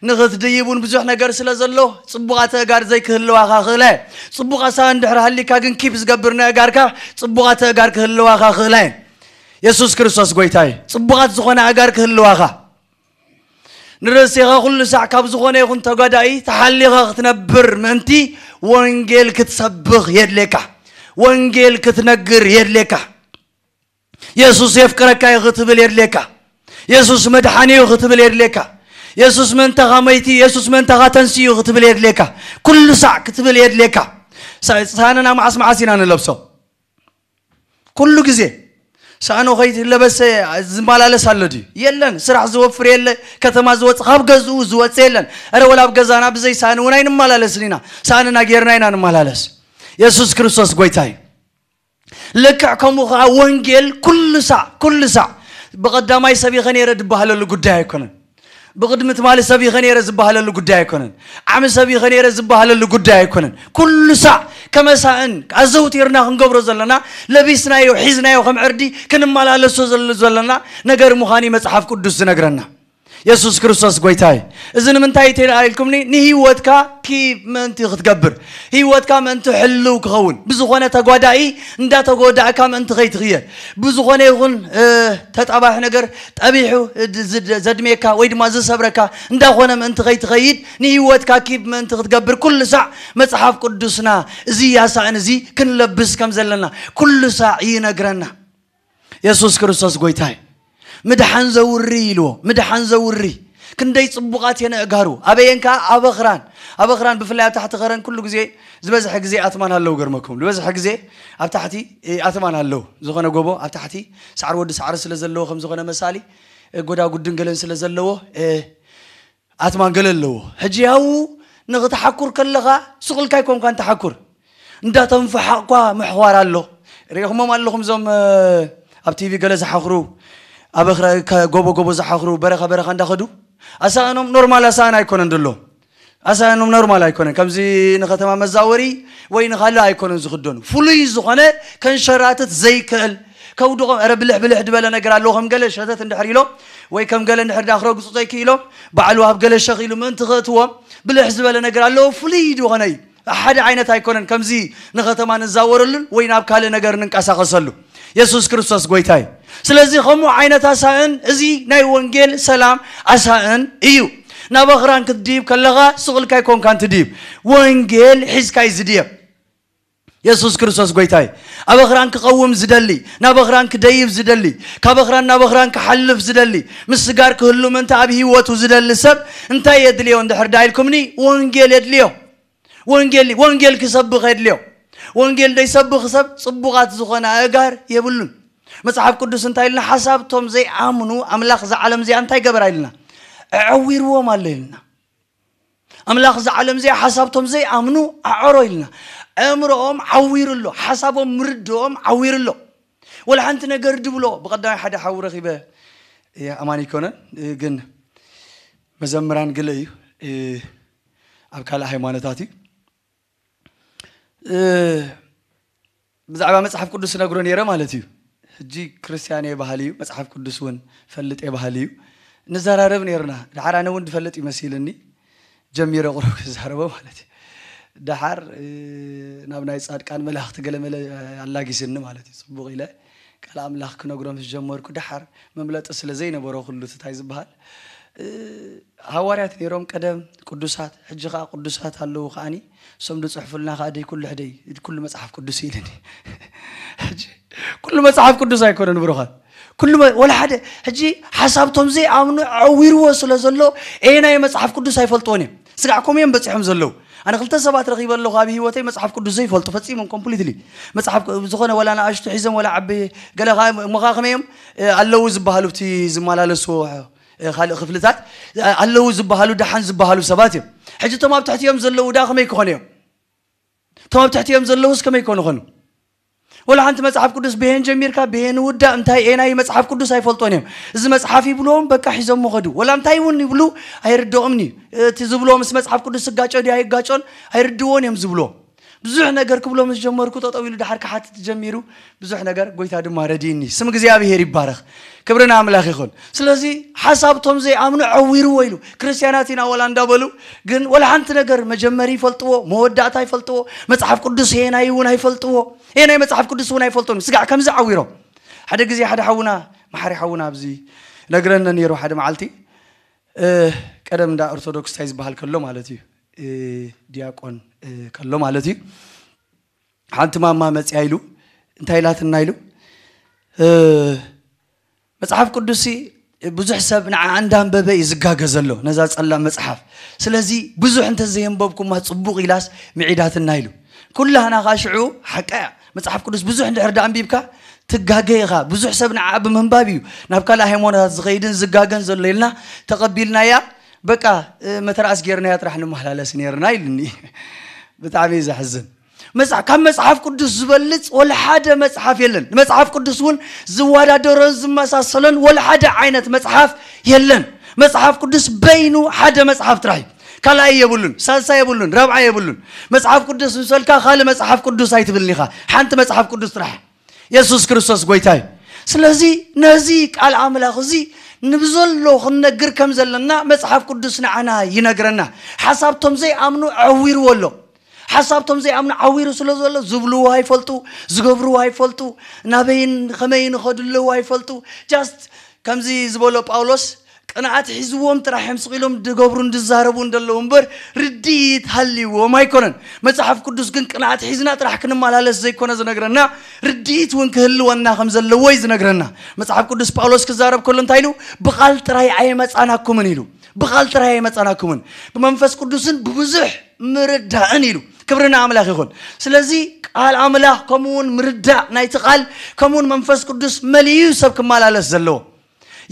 ንኽትድይብ እውን ብዙሕ ነገር ስለ ዘሎ ጽቡቓት ኣእጋር ዘይክህልዋኻ ክእለ። ጽቡቕ ኣሳእን እንድሕር ሃሊካ ግን ኪፕ ዝገብር ንኣእጋርካ ጽቡቓት ኣእጋር ክህልዋኻ ክእለ። የሱስ ክርስቶስ ጎይታ እዩ። ጽቡቓት ዝኾነ ኣእጋር ክህልዋኻ ንርእስኻ ኩሉ ሳዕ ካብ ዝኾነ ይኹን ተጓዳኢ ተሓሊኻ ክትነብር ምእንቲ ወንጌል ክትሰብኽ የድልየካ። ወንጌል ክትነግር የድልየካ። የሱስ የፍቅረካ እዩ ክትብል የድልየካ። የሱስ መድሓኒ እዩ ክትብል የድልየካ። የሱስ ምእንታኻ መይቲ፣ የሱስ ምእንታኻ ተንስኡ እዩ ክትብል የድልየካ። ኩሉ ሳዕ ክትብል የድልየካ። ሳ- ሳእንና መዓስ መዓስ ኢና ንለብሶ? ኩሉ ግዜ ሳእኑ ከይለበሰ ዝመላለስ ኣሎ ድዩ? የለን። ስራሕ ዝወፍር የለ፣ ከተማ ዝወፅእ፣ ካብ ገዝኡ ዝወፅእ የለን። እረ ወላ ኣብ ገዛና ብዘይ ሳእኒ እውን ኣይንመላለስን ኢና። ሳእንና ጌርና ኢና ንመላለስ። የሱስ ክርስቶስ ጎይታ እዩ። ልክዕ ከምኡ ከዓ ወንጌል ኩሉ ሳዕ ኩሉ ሳዕ ብቐዳማይ ሰብ ኢኸ ነይረ ዝበሃለሉ ጉዳይ ኣይኮነን። ብቕድሚ ትማሊ ሰብ ኢኸ ነይረ ዝበሃለሉ ጉዳይ ኣይኮነን። ዓሚ ሰብ ኢኸ ነይረ ዝበሃለሉ ጉዳይ ኣይኮነን። ኩሉ ሳዕ ከመሳእን ኣዘውቲርና ክንገብሮ ዘለና ለቢስናዮ ሒዝናዮ ከም ዕርዲ ክንመላለሶ ዘለ- ዘለና ነገር ምዃኑ እዩ መጽሓፍ ቅዱስ ዝነግረና። የሱስ ክርስቶስ ጎይታ እዩ። እዚ ንምንታይ ተላ ኢልኩምኒ? ንህይወትካ ኪብ ምእንቲ ክትገብር፣ ህይወትካ ምእንቲ ሕልው ክኸውን፣ ብዝኾነ ተጓዳኢ እንዳተጎዳእካ ምእንቲ ከይትኽየ፣ ብዝኾነ ይኹን እ፣ ተጣባሒ ነገር ጠቢሑ እ፣ ዝ- ዘድሜካ ወይ ድማ ዝሰብረካ እንዳኾነ ምእንቲ ከይትኸይድ ንህይወትካ ኪብ ምእንቲ ክትገብር ኩሉ ሳዕ መጽሓፍ ቅዱስና እዚ ያሳእን እዚ ክንለብስ ከም ዘለና ኩሉ ሳዕ ይነግረና። የሱስ ክርስቶስ ጎይታ እዩ። ምድሓን ዘውሪ ኢልዎ፣ ምድሓን ዘውሪ ክንደይ ጽቡቓት እየን ኣእጋሩ። ኣበየን ከኣ? ኣብ ኣኽራን። ኣብ ኣኽራን፣ ብፍላይ ኣብ ታሕቲ ከረን፣ ኩሉ ግዜ፣ ዝበዝሐ ግዜ ኣትማን ኣለዉ። ገርመኩም፣ ዝበዝሐ ግዜ ኣብ ታሕቲ፣ እ፣ ኣትማን ኣለዉ። ዝኾነ ጎቦ ኣብ ታሕቲ ሳዕሪ ወዲ ሳዕሪ ስለ ዘለዎ፣ ከም ዝኾነ መሳሊ፣ እ፣ ጎዳጉድን ገለን ስለ ዘለዎ፣ እ፣ ኣትማን ገለ ኣለዎ። ሕጂ ያው ንኽትሓኩር ከለኻ ስቕልካ ኣይኮንካን ትሓኩር። እንዳተንፈሓቕኳ ምሕዋር ኣሎ። ርኢኹሞም ኣለኹም እዞም፣ እ፣ ኣብ ቲቪ ገለ ዝሓኽሩ፣ ኣብ ኣኽራ-፣ ከ-፣ ጎቦ ጎቦ ዝሓኽሩ፣ በረኻ በረኻ እንዳኸዱ። ኣሳእኖም ኖርማል ኣሳእን ኣይኮነን ዘሎ። ኣሳእኖም ኖርማል ኣይኮነን። ከምዚ ንከተማ መዛወሪ ወይ ንኻልእ ኣይኮነን ዝኽደኑ። ፍሉይ ዝኾነ ከንሸራትት ዘይክእል፣ ከውድቖም፣ ኧረ ብልሕ ብልሕ ዝበለ ነገር ኣለዎ። ከም ገለ ሸተት እንድሕር ኢሎም ወይ ከም ገለ እንድሕር ዳኽረግጹ ዘይክኢሎም፣ ባዕሉ ኣብ ገለ ሸኽ ኢሉ ምእንቲ ከእትዎም ብልሕ ዝበለ ነገር ኣለዎ። ፍሉይ ዝኾነ እዩ። ሓደ ዓይነት ኣይኮነን ከምዚ ንከተማ ንዛወረሉን ወይ ናብ ካልእ ነገር ንንቀሳቐሰሉ። የሱስ ክርስቶስ ጎይታ እዩ። ስለዚ ከምኡ ዓይነት ኣሳእን፣ እዚ ናይ ወንጌል ሰላም ኣሳእን እዩ። ናብ ኣኽራን ክትድይብ ከለኻ ስቕ ኢልካ ኣይኮንካን ትድይብ። ወንጌል ሒዝካ እዩ ዝድየብ። የሱስ ክርስቶስ ጎይታ እዩ። ኣብ ኣኽራን ክቐውም ዝደሊ፣ ናብ ኣኽራን ክደይብ ዝደሊ፣ ካብ ኣኽራን ናብ ኣኽራን ክሓልፍ ዝደሊ፣ ምስጋር ክህሉ ምእንቲ ኣብ ህይወቱ ዝደሊ ሰብ እንታይ የድልዮ እንድሕር ዳ ኢልኩምኒ፣ ወንጌል የድልዮ። ወንጌል፣ ወንጌል ክሰብኽ የድልዮ። ወንጌል ዘይሰብኽ ሰብ ጽቡቓት ዝኾነ ኣእጋር የብሉን። መጽሓፍ ቅዱስ እንታይ ኢልና? ሓሳብቶም ዘይኣምኑ ኣምላኽ እዛ ዓለም እዚኣ እንታይ ገበራ ኢልና? ኣዐዊርዎም ኣሎ ኢልና። ኣምላኽ እዛ ዓለም እዚኣ ሓሳብቶም ዘይኣምኑ ኣዐሮ ኢልና። ኣእምሮኦም ዓዊሩ ኣሎ፣ ሓሳቦም ምርድኦም ዓዊሩ ኣሎ። ወላ ሓንቲ ነገር ድብሎ። ብቐዳማይ ሓደ ሓው ረኺበ፣ እየ ኣማን ኣይኮነን፣ እ፣ ግን መዘምራን ገለ እዩ፣ እ፣ ኣብ ካልእ ሃይማኖታት እዩ። እ፣ ብዛዕባ መጽሓፍ ቅዱስ ነግሮ ነይረ ማለት እዩ። ሕጂ ክርስትያን እየ በሃሊ እዩ፣ መጽሓፍ ቅዱስ እውን ፈልጥ እየ በሃሊ እዩ። ንዘራረብ ነይርና። ደሓር ኣነ እውን ድፈልጥ ይመሲልኒ፣ ጀሚረ ቁሩብ ክዛረቦ ማለት እዩ። ደሓር፣ እ፣ ናብ ናይ ጻድቃን መላእኽቲ ገለመለ ኣላጊስኒ ማለት እዩ። ጽቡቕ ኢለ ቃል ኣምላኽ ክነግሮ ምስ ጀመርኩ፣ ደሓር መምለጢ ስለ ዘይነበሮ ኩሉ እቲ እንታይ ዝበሃል፣ እ፣ ሃዋርያት ነይሮም ቀደም ቅዱሳት፣ ሕጂ ኸኣ ቅዱሳት ኣለዉ። ከኣኒ እሶም ዝጽሕፉልና ከኣ ደይ ኩሉ ሕደይ፣ ኩሉ መጽሓፍ ቅዱስ እዩ ኢልኒ። ሕጂ ኩሉ መጽሓፍ ቅዱስ ኣይኮነን ብሩኻት። ኩሉ መ-፣ ወላ ሓደ። ሕጂ ሓሳብቶም ዘይኣምኑ ዓዊርዎ ስለ ዘሎ፣ ኤናይ መጽሓፍ ቅዱስ ኣይፈልጥዎን እዮም። ስጋዕ ከምኡ እዮም በጺሖም ዘለዉ። ኣነ ክልተ ሰባት ረኺበ ኣለኹ ኣብ ህይወተይ መጽሓፍ ቅዱስ ዘይፈልጡ ፈጺሞም ኮምፕሊትሊ። መጽሓፍ ቅ-፣ ዝኾነ ወላ ንኣሽቱ ሒዞም ወላ ዓቢ ገለ ኸኣ እሞ ኸኣ ከመይ እዮም፣ እ፣ ኣለዉ ዝበሃሉ ኣብቲ ዝመላለስዎ፣ እ፣ ካልእ ክፍልታት፣ እ፣ ኣለዉ ዝበሃሉ ደሓን ዝበሃሉ ሰባት እዮም። ሕጂ እቶም ኣብ ትሕቲኦም ዘለዉ ደኣ ከመይ ክኾኑ እዮም? እቶም ኣብ ትሕቲኦም ዘለዉስ ከመይ ኮኑ ኾኑ? ወላ ሓንቲ መጽሓፍ ቅዱስ ብሄን ጀሚርካ ብሄን ውዳእ እንታይ ኤናይ መጽሓፍ ቅዱስ ኣይፈልጦን እዮም። እዚ መጽሓፍ ይብልዎም በቃ ሒዞሞ ኸዱ። ወላ እንታይ እውን ይብሉ ኣይርድኦምን እዩ። እቲ ዝብልዎ ምስ መጽሓፍ ቅዱስ ዝጋጮ ድዩ ኣይጋጮን ኣይርድዎን እዮም ዝብልዎ። ብዙሕ ነገር ክብሎ ምስ ጀመርኩ ጠጠው ኢሉ ደሓር ክሓትት ጀሚሩ። ብዙሕ ነገር ጎይታ ድማ ረድእኒ። ስም እግዚኣብሔር ይባረኽ። ክብሪ ንኣምላኽ ይኹን። ስለዚ ሓሳብቶም ዘይኣምኑ ዓዊርዎ ኢሉ። ክርስትያናት ኢና ወላ እንዳበሉ ግን ወላ ሓንቲ ነገር መጀመሪ ይፈልጥዎ፣ መወዳእታ ይፈልጥዎ፣ መጽሓፍ ቅዱስ ሄናይ እውን ኣይፈልጥዎ። ሄናይ መጽሓፍ ቅዱስ እውን ኣይፈልጦን። ስጋዕ ከምዚ ዓዊሮም። ሓደ ግዜ ሓደ ሓውና፣ መሓሪ ሓውና ኣብዚ ነግረኒ ነይሩ ሓደ መዓልቲ፣ እ፣ ቀደም እንዳ ኦርቶዶክስ እንታይ ዝበሃል ከሎ ማለት እዩ፣ እ፣ ዲያቆን፣ እ፣ ከሎ ማለት እዩ። ሓንቲ ማማ መጽያ ኢሉ፣ እንታይ ኢላትና ኢሉ፣ እ፣ መጽሓፍ ቅዱስሲ ብዙሕ ሰብ ንዓ እንዳንበበ እዩ ዝጋገ ዘሎ፣ ነዛ ጸላም መጽሓፍ። ስለዚ ብዙሕ እንተ ዘየንበብኩማ ጽቡቕ ኢላስ ምዒዳትና ኢሉ። ኩላህና ኸኣ ሽዑ ሓቃ እያ። መጽሓፍ ቅዱስ ብዙሕ እንድሕር ደኣ ኣንቢብካ ትጋገ ኢኻ። ብዙሕ ሰብ ንዓ ብምንባብ እዩ ናብ ካልእ ሃይማኖታት ዝኸይድን ዝጋገን ዘሎ ኢልና ተቐቢልናያ። በቃ፣ እ፣ መተርኣስ ጌርናያ ጥራሕ ንመሓላለስ ነይርና ኢሉኒ። ብጣዕሚ እዩ ዘሕዝን። መጽሓ-፣ ካብ መጽሓፍ ቅዱስ ዝበልጽ ወላ ሓደ መጽሓፍ የለን። ንመጽሓፍ ቅዱስ እውን ዝወዳደሮን ዝመሳሰሎን ወላ ሓደ ዓይነት መጽሓፍ የለን። መጽሓፍ ቅዱስ በይኑ ሓደ መጽሓፍ ጥራሕ እዩ። ካልኣይ የብሉን፣ ሳልሳይ የብሉን፣ ራብዓይ የብሉን። መጽሓፍ ቅዱስ ምስ በልካ ካልእ መጽሓፍ ቅዱስ ኣይትብልን ኢኻ። ሓንቲ መጽሓፍ ቅዱስ ጥራሕ። የሱስ ክርስቶስ ጎይታ እዩ። ስለዚ ነዚ ቃል ኣምላኽ እዚ ንብዘሎ ክንነግር ከም ዘለና መጽሓፍ ቅዱስ ንዓና ይነግረና። ሓሳብቶም ዘይኣምኑ ዓዊርዎ ኣሎ። ሓሳብቶም ዘይኣምኑ ዓዊሩ ስለ ዘሎ ዝብልዎ ኣይፈልጡ፣ ዝገብርዎ ኣይፈልጡ፣ ናበይን ከመይን ይኸዱ ኣለዉ ኣይፈልጡ። ጃስት ከምዚ ዝበሎ ጳውሎስ ቅንኣት ሒዝዎም ጥራሕ እዮም ስቕ ኢሎም ዝገብሩን ዝዛረቡን ዘለዉ እምበር ርድኢት ሃልይዎም ኣይኮነን። መጽሓፍ ቅዱስ ግን ቅንኣት ሒዝና ጥራሕ ክንመላለስ ዘይኮነ ዝነግረና፣ ርድኢት እውን ክህልወና ከም ዘለዎ እዩ ዝነግረና። መጽሓፍ ቅዱስ ጳውሎስ ክዛረብ ከሎ እንታይ ኢሉ? "ብቓል ጥራይ ኣይመጻናኩምን" ኢሉ። ብቓል ጥራይ ኣይመጻናኩምን፣ ብመንፈስ ቅዱስን ብብዙሕ ምርዳእን ኢሉ። ክብሪ ንኣምላኽ ይኹን። ስለዚ ቃል ኣምላኽ ከምኡ እውን ምርዳእ ናይቲ ቃል ከምኡ እውን መንፈስ ቅዱስ መሊኡ ሰብ ክመላለስ ዘለዎ።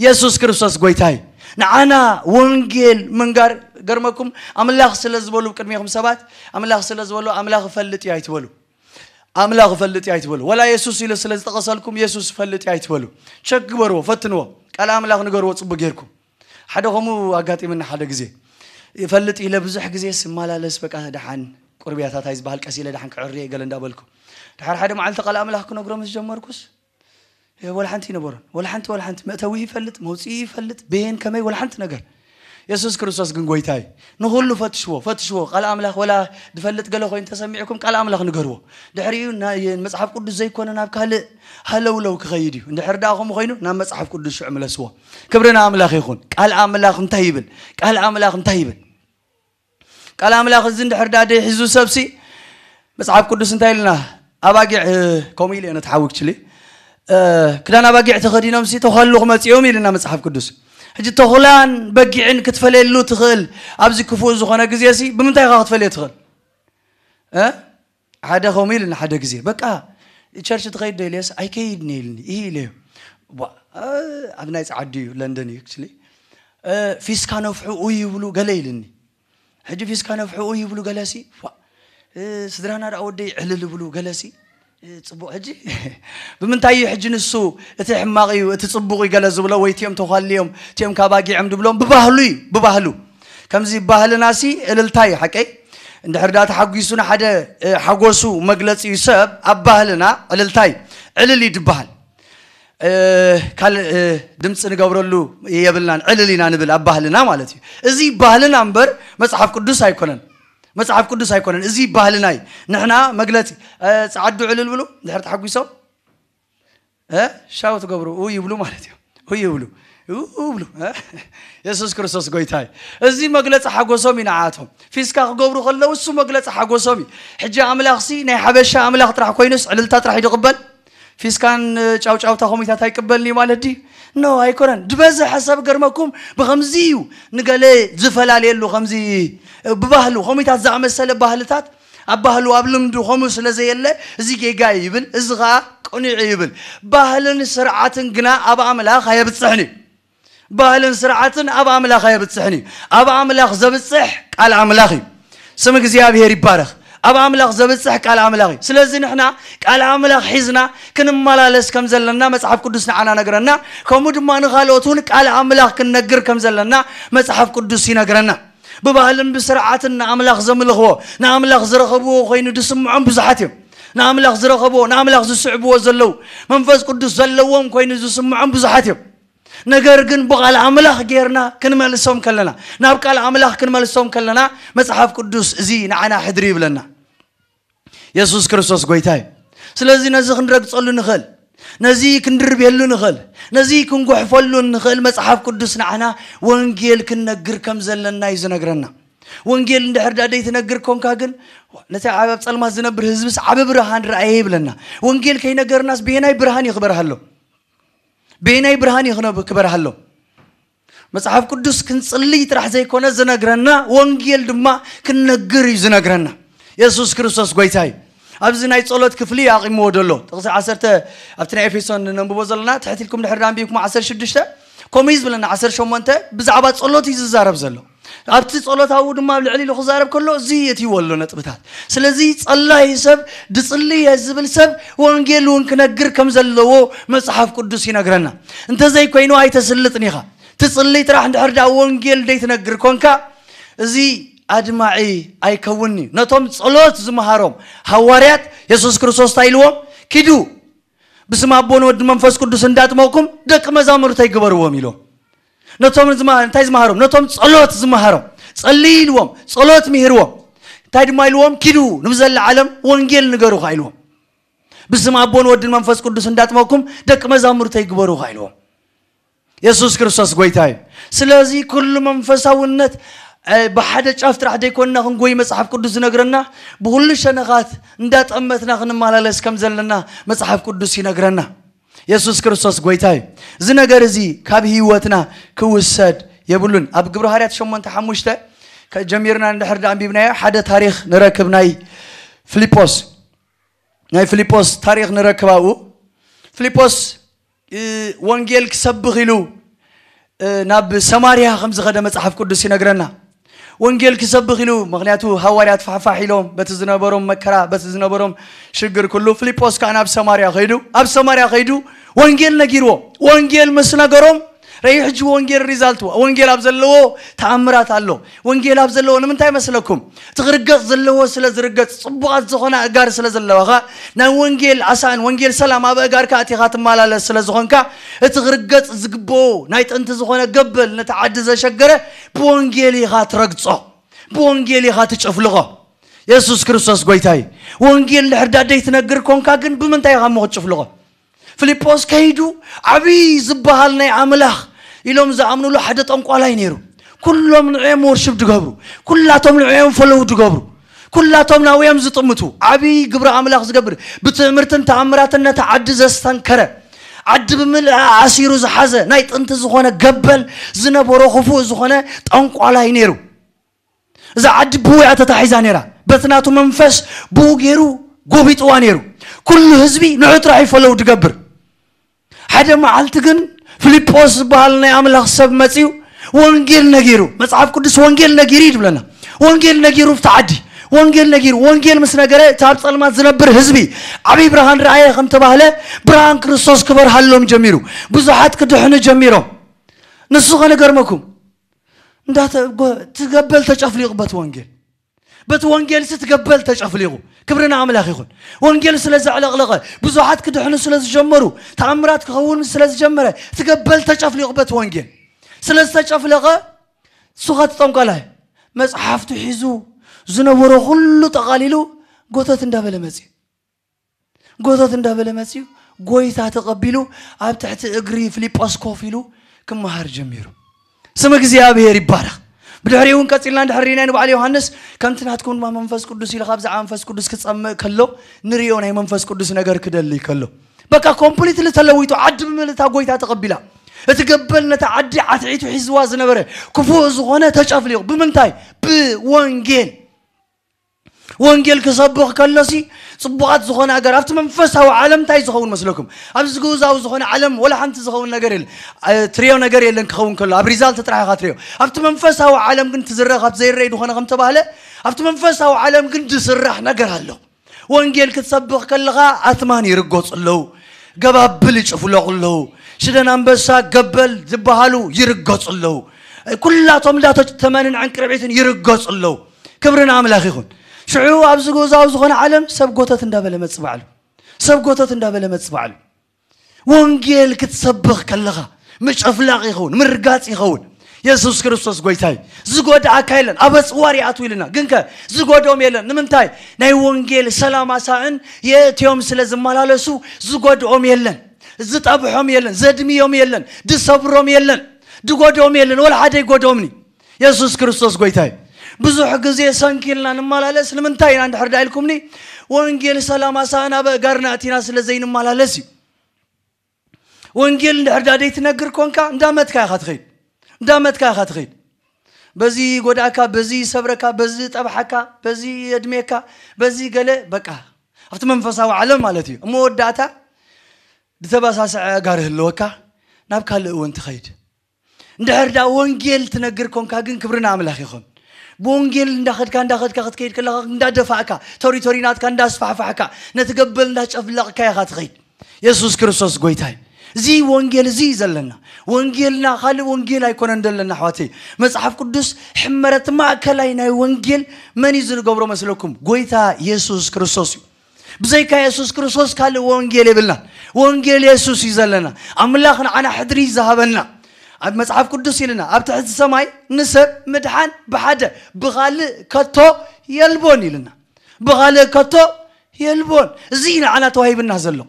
የሱስ ክርስቶስ ጎይታ እዩ። ንዓና ወንጌል ምንጋር ገርመኩም ኣምላኽ ስለ ዝበሉ ቅድሜኹም ሰባት ኣምላኽ ስለ ዝበሉ ኣምላኽ እፈልጥ እዩ ኣይትበሉ። ኣምላኽ እፈልጥ እዩ ኣይትበሉ። ወላ የሱስ ኢሉ ስለ ዝጠቐሰልኩም የሱስ እፈልጥ እዩ ኣይትበሉ። ቸክ ግበርዎ፣ ፈትንዎ። ቃል ኣምላኽ ንገርዎ ጽቡቅ ጌርኩም። ሓደ ከምኡ ኣጋጢምና ሓደ ግዜ። ይፈልጥ ኢለ ብዙሕ ግዜ ስመላለስ በቃ ደሓን ቁርብያታት ኣይ ዝበሃል ቀስ ኢለ ደሓን ክዕርየ ገለ እንዳበልኩ። ድሓር ሓደ መዓልቲ ቃል ኣምላኽ ክነግሮ ምስ ጀመርኩስ ወላ ሓንቲ ይነበሮን። ወላ ሓንቲ ወላ ሓንቲ መእተዊ ይፈልጥ፣ መውፅኢ ይፈልጥ፣ በየን ከመይ ወላ ሓንቲ ነገር። የሱስ ክርስቶስ ግን ጎይታ እዩ። ንኹሉ ፈትሽዎ፣ ፈትሽዎ። ቃል ኣምላኽ ወላ ድፈልጥ ገለ ኮይኑ ተሰሚዕኩም ቃል ኣምላኽ ንገርዎ። ድሕሪኡ ና- የ- መጽሓፍ ቅዱስ ዘይኮነ ናብ ካልእ ሃለውለው ክኸይድ እዩ። እንድሕር ደኣ ከምኡ ኮይኑ ናብ መጽሓፍ ቅዱስ ሽዑ ምለስዎ። ክብሪ ንኣምላኽ ይኹን። ቃል ኣምላኽ እንታይ ይብል? ቃል ኣምላኽ እንታይ ይብል? ቃል ኣምላኽ እዚ እንድሕር ደኣ ደይሒዙ ሰብሲ መጽሓፍ ቅዱስ እንታይ ኢልና? ኣባጊዕ እ፣ ከምኡ ኢለ ነቲ ሓዊ ክችሊ እ፣ ክዳን ኣባጊዕ ተኸዲኖም ሲ ተኸሉ ክመጽኦም ኢልና መጽሓፍ ቅዱስ። ሕጂ ተኹላን በጊዕን ክትፈለየሉ ትኽእል ኣብዚ ክፉእ ዝኾነ ግዜ ሲ ብምንታይ ኢኻ ክትፈልዮ ትኽእል? እ? ሓደ ከምኡ ኢልና ሓደ ግዜ በቃ ቸርች ትኸይድ ዶ ኢለስ ኣይከይድን ኢልኒ ይህ ኢለዮ። ዋ፣ እ፣ ኣብ ናይ ጸዓዱ እዩ ለንደን እዩ ክችሊ እ፣ ፊስካ ነፍሑ ኡ ይብሉ ገለ ኢልኒ። ሕጂ ፊስካ ነፍሑ ኡ ይብሉ ገለሲ ዋ፣ እ፣ ስድራና ደኣ ወደይ ዕልል ይብሉ ገለሲ እ፣ ጽቡቕ። ሕጂ ብምንታይ እዩ ሕጂ ንሱ እቲ ሕማቕ እዩ እቲ ጽቡቕ እዩ ገለ ዝብሎ ወይ እቲኦም ተዃልዮም እቲኦም ካብ ኣጊዕም ድብሎም ብባህሉ እዩ ብባህሉ። ከምዚ ባህልና ሲ እልልታ እዩ ሓቀይ። እንድሕር ደኣ ተሓጒሱ ንሓደ እ፣ ሓጎሱ መግለጺ እዩ ሰብ ኣብ ባህልና እልልታ እዩ። ዕልል እዩ ድበሃል። እ፣ ካልእ እ፣ ድምፂ ንገብረሉ የብልናን ዕልል ኢና ንብል ኣብ ባህልና ማለት እዩ። እዚ ባህልና እምበር መፅሓፍ ቅዱስ ኣይኮነን። መፅሓፍ ቅዱስ ኣይኮነን። እዚ ባህልና እዩ። ንሕና መግለፂ እ፣ ፀዓዱ ዕልል ብሉ ድሕር ተሓጒሶም እ፣ ሻው ትገብሩ ኡ ይብሉ ማለት እዩ። ኡ ይብሉ ኡ ይብሉ እ፣ የሱስ ክርስቶስ ጎይታ እዩ። እዚ መግለፂ ሓጎሶም እዩ ንዓቶም። ፊስካ ክገብሩ ከለዉ እሱ መግለፂ ሓጎሶም እዩ። ሕጂ ኣምላኽሲ ናይ ሓበሻ ኣምላኽ ጥራሕ ኮይኑስ ዕልልታ ጥራሕ እዩ ዝቕበል? ፊስካን ጫውጫውታ ኮሚታት ኣይቅበልኒ ማለት ድዩ? ኖ ኣይኮነን። ዝበዝሐ ሰብ ገርመኩም ብኸምዚ እዩ ንገለ ዝፈላለየሉ። ከምዚ ብባህሉ ኮሚታት ዝኣመሰለ ባህልታት ኣብ ባህሉ ኣብ ልምዱ ከምኡ ስለ ዘየለ እዚ ጌጋ እዩ ይብል፣ እዚ ኸዓ ቅኑዕ እዩ ይብል። ባህልን ስርዓትን ግና ኣብ ኣምላኽ ኣየብጽሕን እዩ። ባህልን ስርዓትን ኣብ ኣምላኽ ኣየብጽሕን እዩ። ኣብ ኣምላኽ ዘብጽሕ ቃል ኣምላኽ እዩ። ስም እግዚኣብሔር ይባረኽ። ኣብ ኣምላኽ ዘብጽሕ ቃል ኣምላኽ እዩ። ስለዚ ንሕና ቃል ኣምላኽ ሒዝና ክንመላለስ ከም ዘለና መጽሓፍ ቅዱስ ንዓና ነግረና። ከምኡ ድማ ንኻልኦት እውን ቃል ኣምላኽ ክንነግር ከም ዘለና መጽሓፍ ቅዱስ ይነግረና። ብባህልን ብስርዓትን ንኣምላኽ ዘምልኽዎ ንኣምላኽ ዝረኸብዎ ኮይኑ ዝስምዖም ብዙሓት እዮም። ንኣምላኽ ዝረኸብዎ ንኣምላኽ ዝስዕብዎ ዘለዉ መንፈስ ቅዱስ ዘለዎም ኮይኑ ዝስምዖም ብዙሓት እዮም። ነገር ግን ብቓል ኣምላኽ ጌርና ክንመልሶም ከለና ናብ ቃል ኣምላኽ ክንመልሶም ከለና መጽሓፍ ቅዱስ እዚ ንዓና ሕድሪ ይብለና። የሱስ ክርስቶስ ጎይታ እዩ። ስለዚ ነዚ ክንረግጸሉ ንኽእል፣ ነዚ ክንድርብየሉ ንኽእል፣ ነዚ ክንጎሕፈሉ ንኽእል መጽሓፍ ቅዱስ ንዓና ወንጌል ክንነግር ከም ዘለና እዩ ዝነግረና። ወንጌል እንድሕር ዳ ደይትነግር ኮንካ ግን ነቲ ኣብ ጸልማት ዝነብር ህዝብስ ዓቢ ብርሃን ረኣየ ይብለና። ወንጌል ከይነገርናስ ብየናይ ብርሃን እዩ ክበርሃሎ? በየናይ ብርሃን እዩ ክነብ- ክበርሃሎም? መጽሓፍ ቅዱስ ክንጽልይ ጥራሕ ዘይኮነ ዝነግረና ወንጌል ድማ ክንነግር እዩ ዝነግረና። የሱስ ክርስቶስ ጎይታ እዩ። ኣብዚ ናይ ጸሎት ክፍሊ ኣቂምዎ ዘሎ ጥቕሲ ዓሰርተ ኣብቲ ናይ ኤፌሶን ነንብቦ ዘለና ትሕት ኢልኩም ድሕር ኣንቢብኩም ዓሰርተ ሽዱሽተ ከምኡ እዩ ዝብለና። ዓሰርተ ሸሞንተ ብዛዕባ ጸሎት እዩ ዝዛረብ ዘሎ። ኣብቲ ጸሎታዊ ድማ ኣብ ልዕሊ ኢሉ ክዛረብ ከሎ እዚ የትይዎ ኣሎ ነጥብታት። ስለዚ ጸላይ ሰብ ድጽልይ እየ ዝብል ሰብ ወንጌል እውን ክነግር ከም ዘለዎ መጽሓፍ ቅዱስ ይነግረና። እንተዘይኮይኑ ኣይተስልጥን ኢኻ። ትጽልይ ጥራሕ እንድሕር ደኣ ወንጌል ደይትነግር ኮንካ እዚ ኣድማዒ ኣይከውንዩ። ነቶም ጸሎት ዝመሃሮም ሃዋርያት የሱስ ክርስቶስ እንታይ ኢልዎም? ኪዱ ብስም ኣቦን ወዲ መንፈስ ቅዱስ እንዳጥመቕኩም ደቂ መዛሙርተይ ግበርዎም ኢልዎም። ነቶም ዝማ- እንታይ ዝመሃሮም? ነቶም ጸሎት ዝመሃሮም ጸልይ ኢልዎም፣ ጸሎት ምሂርዎም። እንታይ ድማ ኢልዎም? ኪዱ ንብዘላ ዓለም ወንጌል ንገሩ ኸዓ ኢልዎም። ብስም ኣቦን ወድን መንፈስ ቅዱስ እንዳጥመቕኩም ደቂ መዛሙርተይ ግበሩ ኸዓ ኢልዎም። የሱስ ክርስቶስ ጎይታ እዩ። ስለዚ ኩሉ መንፈሳውነት እ፣ ብሓደ ጫፍ ጥራሕ ዘይኮንና ክንጎይ መጽሓፍ ቅዱስ ዝነግረና፣ ብኹሉ ሸነኻት እንዳጠመትና ክንመላለስ ከም ዘለና መጽሓፍ ቅዱስ ይነግረና። የሱስ ክርስቶስ ጎይታ እዩ። እዚ ነገር እዚ ካብ ህይወትና ክውሰድ የብሉን። ኣብ ግብረ ሃዋርያት ሸሞንተ ሓሙሽተ ጀሚርና እንድሕር ዳ ኣንቢብናዮ ሓደ ታሪኽ ንረክብ፣ ናይ ፊልጶስ ናይ ፊልጶስ ታሪኽ ንረክብ። ኣብኡ ፊልጶስ ወንጌል ክሰብኽ ኢሉ ናብ ሰማርያ ከም ዝኸደ መጽሓፍ ቅዱስ ይነግረና። ወንጌል ክሰብኽ ኢሉ፣ ምኽንያቱ ሃዋርያት ፋሕፋሕ ኢሎም በቲ ዝነበሮም መከራ፣ በቲ ዝነበሮም ሽግር ኩሉ፣ ፊልጶስ ከዓ ናብ ሰማርያ ኸይዱ፣ ኣብ ሰማርያ ኸይዱ ወንጌል ነጊርዎ። ወንጌል ምስ ነገሮም ረይ ሕጂ ወንጌል ሪዛልት፣ ወንጌል ኣብ ዘለዎ ተኣምራት ኣሎ። ወንጌል ኣብ ዘለዎ ንምንታይ መስለኩም? እቲ ክርገጽ ዘለዎ ስለ ዝርገጽ፣ ጽቡቓት ዝኾነ ኣእጋር ስለ ዘለዋኻ፣ ናይ ወንጌል ኣሳእን ወንጌል ሰላም ኣብ ኣእጋርካ ኣቲኻ ትመላለስ ስለ ዝኾንካ፣ እቲ ክርገጽ ዝግብኦ ናይ ጥንቲ ዝኾነ ገበል ነቲ ዓዲ ዘሸገረ ብወንጌል ኢኻ ትረግጾ፣ ብወንጌል ኢኻ ትጨፍልቖ። የሱስ ክርስቶስ ጎይታይ። ወንጌል ድሕር ዳደይ ትነግር ኮንካ ግን ብምንታይ ኢኻ እሞ ክትጭፍልቖ? ፊልጶስ ከይዱ ዓብዪ ዝበሃል ናይ ኣምላኽ ኢሎም ዝኣምኑሉ ሓደ ጠንቋላይ ነይሩ። ኩሎም ንዕኦም ወርሽብ ድገብሩ፣ ኩላቶም ንዕኦም ፈለዉ ድገብሩ፣ ኩላቶም ናብኦም ዝጥምቱ፣ ዓብዪ ግብሪ ኣምላኽ ዝገብር፣ ብትእምርትን ተኣምራትን ነቲ ዓዲ ዘስተንከረ፣ ዓዲ ብምልኣ ኣሲሩ ዝሓዘ ናይ ጥንቲ ዝኾነ ገበል ዝነበሮ ክፉእ ዝኾነ ጠንቋላይ ነይሩ። እዛ ዓዲ ብኡ እያ ተታሒዛ ነይራ። በቲ ናቱ መንፈስ ብኡ ገይሩ ጎቢጥዋ ነይሩ። ኩሉ ህዝቢ ንዑ ጥራሕ ይፈለው ድገብር። ሓደ መዓልቲ ግን ፊልጶስ ዝበሃል ናይ ኣምላኽ ሰብ መጺኡ ወንጌል ነጊሩ፣ መጽሓፍ ቅዱስ ወንጌል ነጊሩ እዩ ዝብለና። ወንጌል ነጊሩ ኣብቲ ዓዲ ወንጌል ነጊሩ፣ ወንጌል ምስ ነገረ እቲ ኣብ ጸልማት ዝነብር ህዝቢ ዓብዪ ብርሃን ረኣየ ከም ተባህለ፣ ብርሃን ክርስቶስ ክበርሃሎም ጀሚሩ። ብዙሓት ክድሕኑ ጀሚሮም። ንሱ ኸነገርመኩም እንዳተ ጎ- ትገበል ተጨፍሊቑ በቲ ወንጌል። በቲ ወንጌል ሲ ትገበል ተጨፍሊቑ። ክብሪ ንኣምላኽ ይኹን። ወንጌል ስለ ዘዕለቕለቐ፣ ብዙሓት ክድሕኑ ስለ ዝጀመሩ፣ ተኣምራት ክኸውን ስለ ዝጀመረ፣ ትገበል ተጨፍሊቑ በቲ ወንጌል። ስለ ዝተጨፍለቐ፣ እሱ ኸ ትጠንቋላይ መጽሓፍቱ ሒዙ ዝነበሮ ኩሉ ጠቓሊሉ ጎተት እንዳበለ መጽዩ። ጎተት እንዳበለ መጽዩ ጎይታ ተቐቢሉ ኣብ ትሕቲ እግሪ ፊልጶስ ኮፍ ኢሉ ክመሃር ጀሚሩ። ስም እግዚኣብሔር ይባረኽ። ብድሕሪኡ እውን ቀጺልና እንድሕር ርኢናዮ ንበዓል ዮሃንስ ከምቲ ናትኩም ድማ መንፈስ ቅዱስ ኢሉ ካብዛ መንፈስ ቅዱስ ክጸምእ ከሎ ንሪኦ ናይ መንፈስ ቅዱስ ነገር ክደሊ ከሎ በቃ ኮምፕሊትሊ ተለዊጡ ዓዲ ብምልእታ ጎይታ ተቐቢላ። እቲ ገበል ነታ ዓዲ ዓትዒቱ ሒዝዋ ዝነበረ ክፉእ ዝኾነ ተጨፍሊቑ ብምንታይ? ብወንጌል። ወንጌል ክሰብኽ ከሎሲ ጽቡቓት ዝኾነ ኣገር ኣብቲ መንፈሳዊ ዓለም እንታይ ዝኸውን መስለኩም? ኣብዚ ግኡዛዊ ዝኾነ ዓለም ወላ ሓንቲ ዝኸውን ነገር የለን። እ፣ ትሪኦ ነገር የለን ክኸውን ከሎ ኣብ ሪዛልት ጥራሕ ኢኻ ትሪኦ። ኣብቲ መንፈሳዊ ዓለም ግን ትዝረእ ካብ ዘይረይ ዝኾነ ከም ተባህለ ኣብቲ መንፈሳዊ ዓለም ግን ዝስራሕ ነገር ኣሎ። ወንጌል ክትሰብኽ ከለኻ ኣትማን ይርገጹ ኣለዉ፣ ገባብል ይጭፍለቑ ኣለዉ፣ ሽደን ኣንበሳ ገበል ዝበሃሉ ይርገጹ ኣለዉ። ኩላቶም እንዳተመንን ዕንቅርቢትን ይርገጹ ኣለዉ። ክብሪ ንኣምላኽ ይኹን። ሽዑ ኣብዚ ግኡዛዊ ዝኾነ ዓለም ሰብ ጎተት እንዳበለ መጽእ ባዕሉ፣ ሰብ ጎተት እንዳበለ መጽእ ባዕሉ። ወንጌል ክትሰብኽ ከለኻ ምጨፍላቕ ይኸውን፣ ምርጋጽ ይኸውን። የሱስ ክርስቶስ ጎይታይ። ዝጎድኣካ የለን። ኣብ ኣጽዋር ይኣትው ኢልና ግንከ ዝጎድኦም የለን። ንምንታይ? ናይ ወንጌል ሰላም ኣሳእን የእትዮም ስለ ዝመላለሱ ዝጎድኦም የለን፣ ዝጠብሖም የለን፣ ዘድምዮም የለን፣ ዝሰብሮም የለን፣ ዝጎድኦም የለን። ወላ ሓደ ይጎድኦምኒ። የሱስ ክርስቶስ ጎይታይ። ብዙሕ ግዜ ሰንኪልና ንመላለስ ንምንታይ ኢና እንድሕር ዳ ኢልኩምኒ፣ ወንጌል ሰላም ኣሳእን ኣብ ኣእጋርና ኣእቲና ስለ ዘይንመላለስ እዩ። ወንጌል እንድሕር ዳ ደይትነግር ኮንካ እንዳመትካ ኢኻ ትኸይድ፣ እንዳመትካ ኢኻ ትኸይድ። በዚ ጎድኣካ፣ በዚ ሰብረካ፣ በዚ ጠብሓካ፣ በዚ የድሜካ፣ በዚ ገለ በቃ ኣብቲ መንፈሳዊ ዓለም ማለት እዩ። እሞ ወዳእታ ዝተበሳሰዐ ኣጋር ህልወካ ናብ ካልእ እውን ትኸይድ። እንድሕር ዳ ወንጌል ትነግር ኮንካ ግን ክብሪ ንኣምላኽ ይኹን። ብወንጌል እንዳኸድካ እንዳኸድካ ክትከይድ ከለኻ እንዳደፋእካ ተሪቶሪ ናትካ እንዳስፋሕፋሕካ ነቲ ገበል እንዳጨፍለቕካ ኢኻ ትኸይድ። የሱስ ክርስቶስ ጎይታይ። እዚ ወንጌል እዚ እዩ ዘለና። ወንጌልና ካልእ ወንጌል ኣይኮነን ዘለና ኣሕዋተይ። መጽሓፍ ቅዱስ ሕመረት ማእከላይ ናይ ወንጌል መን እዩ ዝገብሮ መስለኩም? ጎይታ የሱስ ክርስቶስ እዩ። ብዘይካ የሱስ ክርስቶስ ካልእ ወንጌል የብልና። ወንጌል የሱስ እዩ ዘለና። ኣምላኽ ንዓና ሕድሪ ዝሃበና። ኣብ መጽሓፍ ቅዱስ ኢልና ኣብ ትሕቲ ሰማይ ንሰብ ምድሓን ብሓደ ብኻልእ ከቶ የልቦን ኢልና። ብኻልእ ከቶ የልቦን። እዚ እዩ ንዓና ተዋሂብና ዘሎ።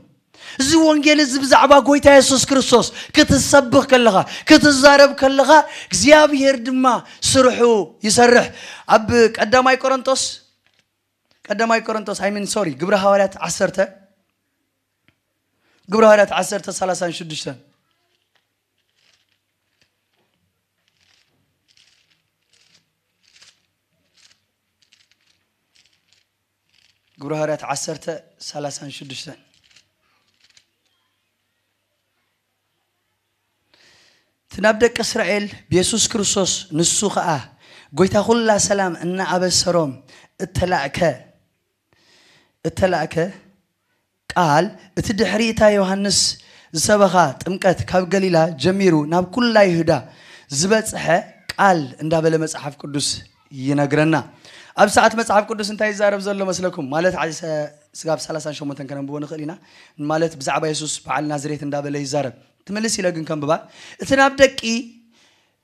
እዚ ወንጌል እዚ ብዛዕባ ጎይታ የሱስ ክርስቶስ ክትሰብኽ ከለኻ፣ ክትዛረብ ከለኻ እግዚኣብሔር ድማ ስርሑ ይሰርሕ። ኣብ ቀዳማይ ቆሮንቶስ ቀዳማይ ቆሮንቶስ I mean sorry ግብረ ሃዋርያት ዓሰርተ ግብረ ሃዋርያት ዓሰርተ ሰላሳን ሽዱሽተን። ግብረ ሃዋርያት ዓሰርተ ሰላሳን ሽዱሽተን። እቲ ናብ ደቂ እስራኤል ብየሱስ ክርስቶስ ንሱ ኸኣ ጎይታ ኹላ ሰላም እናኣበሰሮም እተላእከ እተላእከ ቃል፣ እቲ ድሕሪ እታ ዮሃንስ ዝሰበኻ ጥምቀት ካብ ገሊላ ጀሚሩ ናብ ኩላ ይሁዳ ዝበጽሐ ቃል እንዳበለ መጽሓፍ ቅዱስ ይነግረና። ኣብ ሰዓት መጽሓፍ ቅዱስ እንታይ ይዛረብ ዘሎ መስለኩም? ማለት ሓደ ሰ-፣ ስጋብ ሰላሳን ሸሞንተን ከነንብቦ ንኽእል ኢና። ማለት ብዛዕባ የሱስ በዓል ናዝሬት እንዳበለ ይዛረብ። ትምልስ ኢለ ግን ከንብባ። እቲ ናብ ደቂ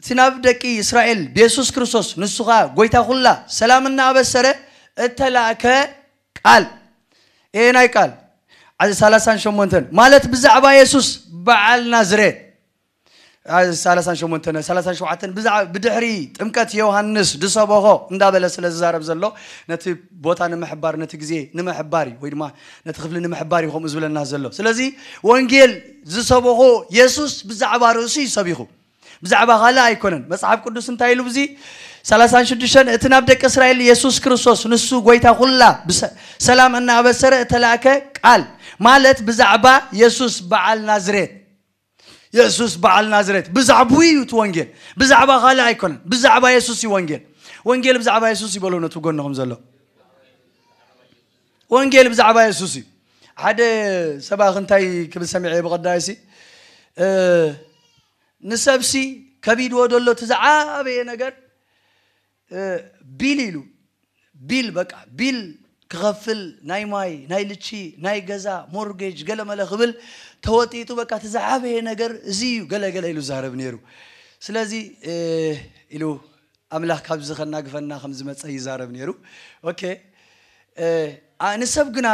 እቲ ናብ ደቂ እስራኤል ብየሱስ ክርስቶስ ንሱ ኸኣ ጎይታ ኩላ ሰላም እናኣበሰረ እተላእከ ቃል። ኤ ናይ ቃል። ዓዚ ሰላሳን ሸሞንተን ማለት ብዛዕባ የሱስ በዓል ናዝሬት። ዓዚ ሰላሳን ሸሞንተን፣ ሰላሳን ሸውዓተን ብዛዕ-፣ ብድሕሪ ጥምቀት ዮሃንስ ድሰበኾ እንዳበለ ስለ ዝዛረብ ዘሎ ነቲ ቦታ ንምሕባር፣ ነቲ ግዜ ንምሕባር እዩ፣ ወይ ድማ ነቲ ክፍሊ ንምሕባር እዩ ከምኡ ዝብለና ዘሎ። ስለዚ ወንጌል ዝሰበኾ የሱስ ብዛዕባ ርእሱ እዩ ሰቢኹ። ብዛዕባ ካልእ ኣይኮነን። መጽሓፍ ቅዱስ እንታይ ኢሉ ብዚ ሰላሳን ሽዱሽተን፣ እቲ ናብ ደቂ እስራኤል የሱስ ክርስቶስ ንሱ ጎይታ ኩላ ብሰ-፣ ሰላም እናኣበሰረ እተላእከ ቃል ማለት ብዛዕባ የሱስ በዓል ናዝሬት። የሱስ በዓል ናዝሬት። ብዛዕባኡ እዩ እቲ ወንጌል። ብዛዕባ ካልእ ኣይኮነን። ብዛዕባ የሱስ እዩ ወንጌል። ወንጌል ብዛዕባ የሱስ ይበሉ ነቲ ጎንኹም ዘሎ። ወንጌል ብዛዕባ የሱስ እዩ። ሓደ ሰባኺ እንታይ ክብል ሰሚዐ ብቐዳይሲ፣ እ፣ ንሰብሲ ከቢድዎ ዘሎ እቲ ዝዓበየ ነገር፣ እ፣ ቢል ኢሉ። ቢል፣ በቃ፣ ቢል ክኸፍል፣ ናይ ማይ፣ ናይ ልቺ፣ ናይ ገዛ፣ ሞርጌጅ፣ ገለመለ ክብል ተወጢጡ፣ በቃ፣ እቲ ዝዓበየ ነገር እዚ እዩ፣ ገለ ገለ ኢሉ ዛረብ ነይሩ። ስለዚ፣ እ፣ ኢሉ ኣምላኽ ካብዚ ከናግፈና ከም ዝመጸ ይዛረብ ነይሩ። ኦኬ። እ፣ ኣ-፣ ንሰብ ግና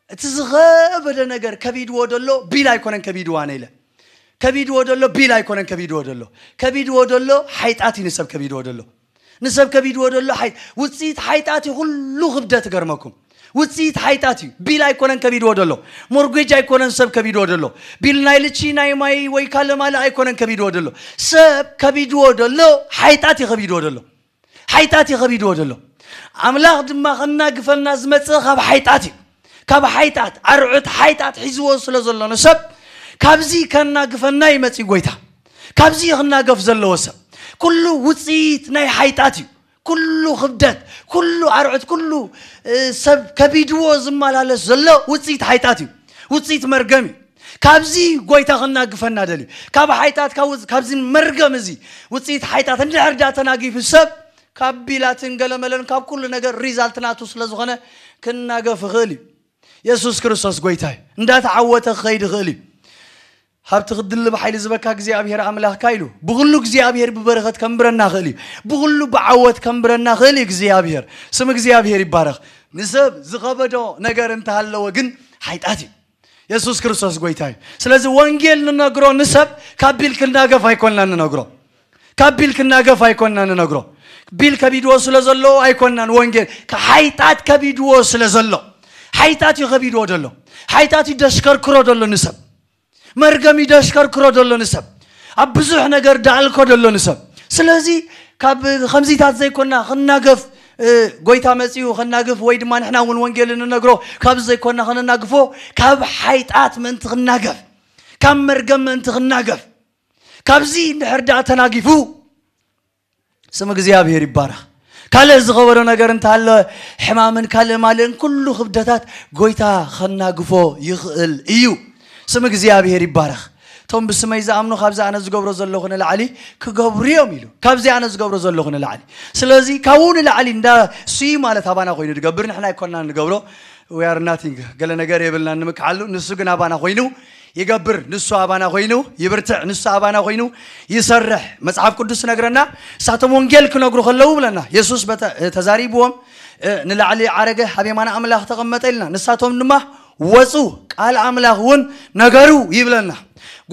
እቲ ዝኸበደ ነገር ከቢድዎ ደሎ ቢል ኣይኮነን ከቢድዋ ነይለ። ከቢድዎ ደሎ ቢል ኣይኮነን ከቢድዎ ደሎ። ከቢድዎ ደሎ ሓይጣት እዩ ንሰብ ከቢድዎ ደሎ። ንሰብ ከቢድዎ ደሎ ሓይ-፣ ውጽኢት ሓይጣት እዩ ኩሉ ክብደት ገርመኩም። ውጽኢት ሓይጣት እዩ። ቢል ኣይኮነን ከቢድዎ ደሎ። ሞርጌጅ ኣይኮነን ሰብ ከቢድዎ ደሎ። ቢል ናይ ልቺ ናይ ማይ ወይ ካልእ ማልእ ኣይኮነን ከቢድዎ ደሎ። ሰብ ከቢድዎ ደሎ ሓይጣት እዩ ከቢድዎ ደሎ። ሓይጣት እዩ ከቢድዎ ደሎ። ኣምላኽ ድማ ከናግፈና ዝመጽእ ካብ ሓይጣት እዩ። ካብ ሓይጣት፣ ኣርዑት ሓይጣት ሒዝዎ ስለ ዘሎ ንሰብ፣ ካብዚ ከናግፈና ይመጽእ ጎይታ። ካብዚ እዩ ክናገፍ ዘለዎ ሰብ። ኩሉ ውጽኢት ናይ ሓይጣት እዩ። ኩሉ ክብደት፣ ኩሉ ኣርዑት፣ ኩሉ፣ እ፣ ሰብ ከቢድዎ ዝመላለስ ዘሎ ውጽኢት ሓይጣት እዩ። ውጽኢት መርገም እዩ። ካብዚ ጎይታ ከናግፈና ደልዩ። ካብ ሓይጣት፣ ካብ ውጽ-፣ ካብዚ መርገም እዚ፣ ውጽኢት ሓይጣት እንድሕር ዳ ተናጊፉ ሰብ፣ ካብ ቢላትን ገለመለን ካብ ኩሉ ነገር ሪዛልት ናቱ ስለ ዝኾነ ክናገፍ ይኽእል እዩ። የሱስ ክርስቶስ ጎይታ እዩ። እንዳተዓወተ ክኸይድ ይኽእል እዩ። ሃብቲ ክትድሊ ብሓይሊ ዝበካ እግዚኣብሔር ኣምላኽካ ኢሉ። ብኹሉ እግዚኣብሔር ብበረኸት ከንብረና ይኽእል እዩ። ብኹሉ ብዓወት ከንብረና ይኽእል እዩ እግዚኣብሔር። ስም እግዚኣብሔር ይባረኽ። ንሰብ ዝኸበዶ ነገር እንተሃለወ ግን ሓይጣት እዩ። የሱስ ክርስቶስ ጎይታ እዩ። ስለዚ ወንጌል ንነግሮ ንሰብ ካብ ቢል ክናገፍ ኣይኮንና ንነግሮ። ካብ ቢል ክናገፍ ኣይኮንና ንነግሮ። ቢል ከቢድዎ ስለ ዘሎ ኣይኮንናን ወንጌል። ሓይጣት ከቢድዎ ስለ ዘሎ። ሓይጣት እዩ ከቢድዎ ደሎ። ሓይጣት እዩ ደሽከርክሮ ደሎ ንሰብ። መርገም እዩ ደሽከርክሮ ደሎ ንሰብ። ኣብ ብዙሕ ነገር ዳኣልኮ ደሎ ንሰብ። ስለዚ ካብ ከምዚታት ዘይኮና ክናገፍ፣ እ፣ ጎይታ መጺኡ ክናገፍ ወይ ድማ ንሕና እውን ወንጌል እንነግሮ ካብዚ ዘይኮና ክንናግፎ ካብ ሓይጣት ምእንቲ ክናገፍ፣ ካብ መርገም ምእንቲ ክናገፍ፣ ካብዚ እንድሕር ደኣ ተናጊፉ ስም እግዚኣብሔር ይባረኽ። ካልእ ዝኸበዶ ነገር እንተሃለ ሕማምን ካልእ ማልእን ኩሉ ክብደታት ጎይታ ከናግፎ ይኽእል እዩ። ስም እግዚኣብሔር ይባረኽ። እቶም ብስመይ ዝኣምኑ ካብዚ ኣነ ዝገብሮ ዘለኹ ንላዕሊ ክገብሩ እዮም ኢሉ። ካብዚ ኣነ ዝገብሮ ዘለኹ ንላዕሊ። ስለዚ ካብኡ ንላዕሊ እንዳ እሱ ማለት ኣባና ኮይኑ ዝገብር ንሕና ኣይኮንና ንገብሮ። We are nothing። ገለ ነገር የብልና ንምክሓሉ። ንሱ ግን ኣባና ኮይኑ ይገብር። ንሱ ኣባና ኮይኑ ይብርትዕ። ንሱ ኣባና ኮይኑ ይሰርሕ። መጽሓፍ ቅዱስ ነግረና። እሳቶም ወንጌል ክነግሩ ከለዉ ብለና። የሱስ በተ-፣ ተዛሪብዎም፣ እ፣ ንላዕሊ ዓረገ፣ ኣብ የማነ ኣምላኽ ተቐመጠ ኢልና። ንሳቶም ድማ ወጹ፣ ቃል ኣምላኽ እውን ነገሩ ይብለና።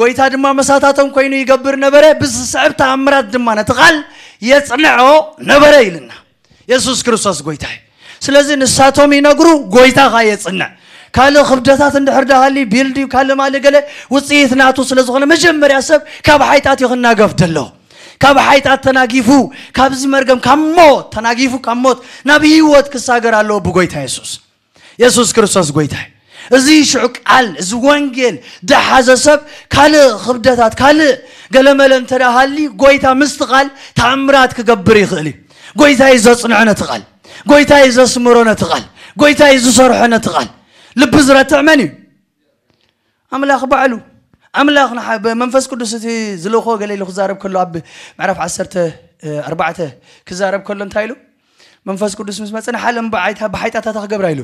ጎይታ ድማ መሳታቶም ኮይኑ ይገብር ነበረ፣ ብዝስዕብ ተኣምራት ድማ ነቲ ቃል የጽንዖ ነበረ ኢልና። የሱስ ክርስቶስ ጎይታ እዩ። ስለዚ ንሳቶም ይነግሩ፣ ጎይታ ኸኣ የጽንዕ። ካልእ ክብደታት እንድሕር ደሃሊ፣ ቢል ድዩ፣ ካልእ ማልእ ገለ ውጽኢት ናቱ ስለ ዝኾነ፣ መጀመርያ ሰብ ካብ ሓይጣት እዩ ክናገፍ ደሎ። ካብ ሓይጣት ተናጊፉ፣ ካብዚ መርገም፣ ካብ ሞት ተናጊፉ፣ ካብ ሞት ናብ ህይወት ክሳገር ኣለዎ ብጎይታ የሱስ። የሱስ ክርስቶስ ጎይታ እዩ። እዚ ሽዑ ቃል፣ እዚ ወንጌል ደሓዘ ሰብ ካልእ ክብደታት፣ ካልእ ገለመለ እንተ ደኣ ሃሊ፣ ጎይታ ምስቲ ቃል ተኣምራት ክገብር ይኽእል እዩ። ጎይታ እዩ ዘጽንዖ ነቲ ቃል። ጎይታ እዩ ዘስምሮ ነቲ ቃል። ጎይታ እዩ ዝሰርሖ ነቲ ቃል። ልቢ ዝረትዕ መን እዩ? ኣምላኽ ባዕሉ። ኣምላኽ ንሓ-፣ ብመንፈስ ቅዱስ እቲ ዝልእኾ ገለ ኢሉ ክዛረብ ከሎ፣ ኣብ ምዕራፍ ዓሰርተ ኣርባዕተ ክዛረብ ከሎ እንታይ ኢሉ? መንፈስ ቅዱስ ምስ መጸ ንዓለም ብዓይታ-፣ ብሓይጣታታ ክገብራ ኢሉ።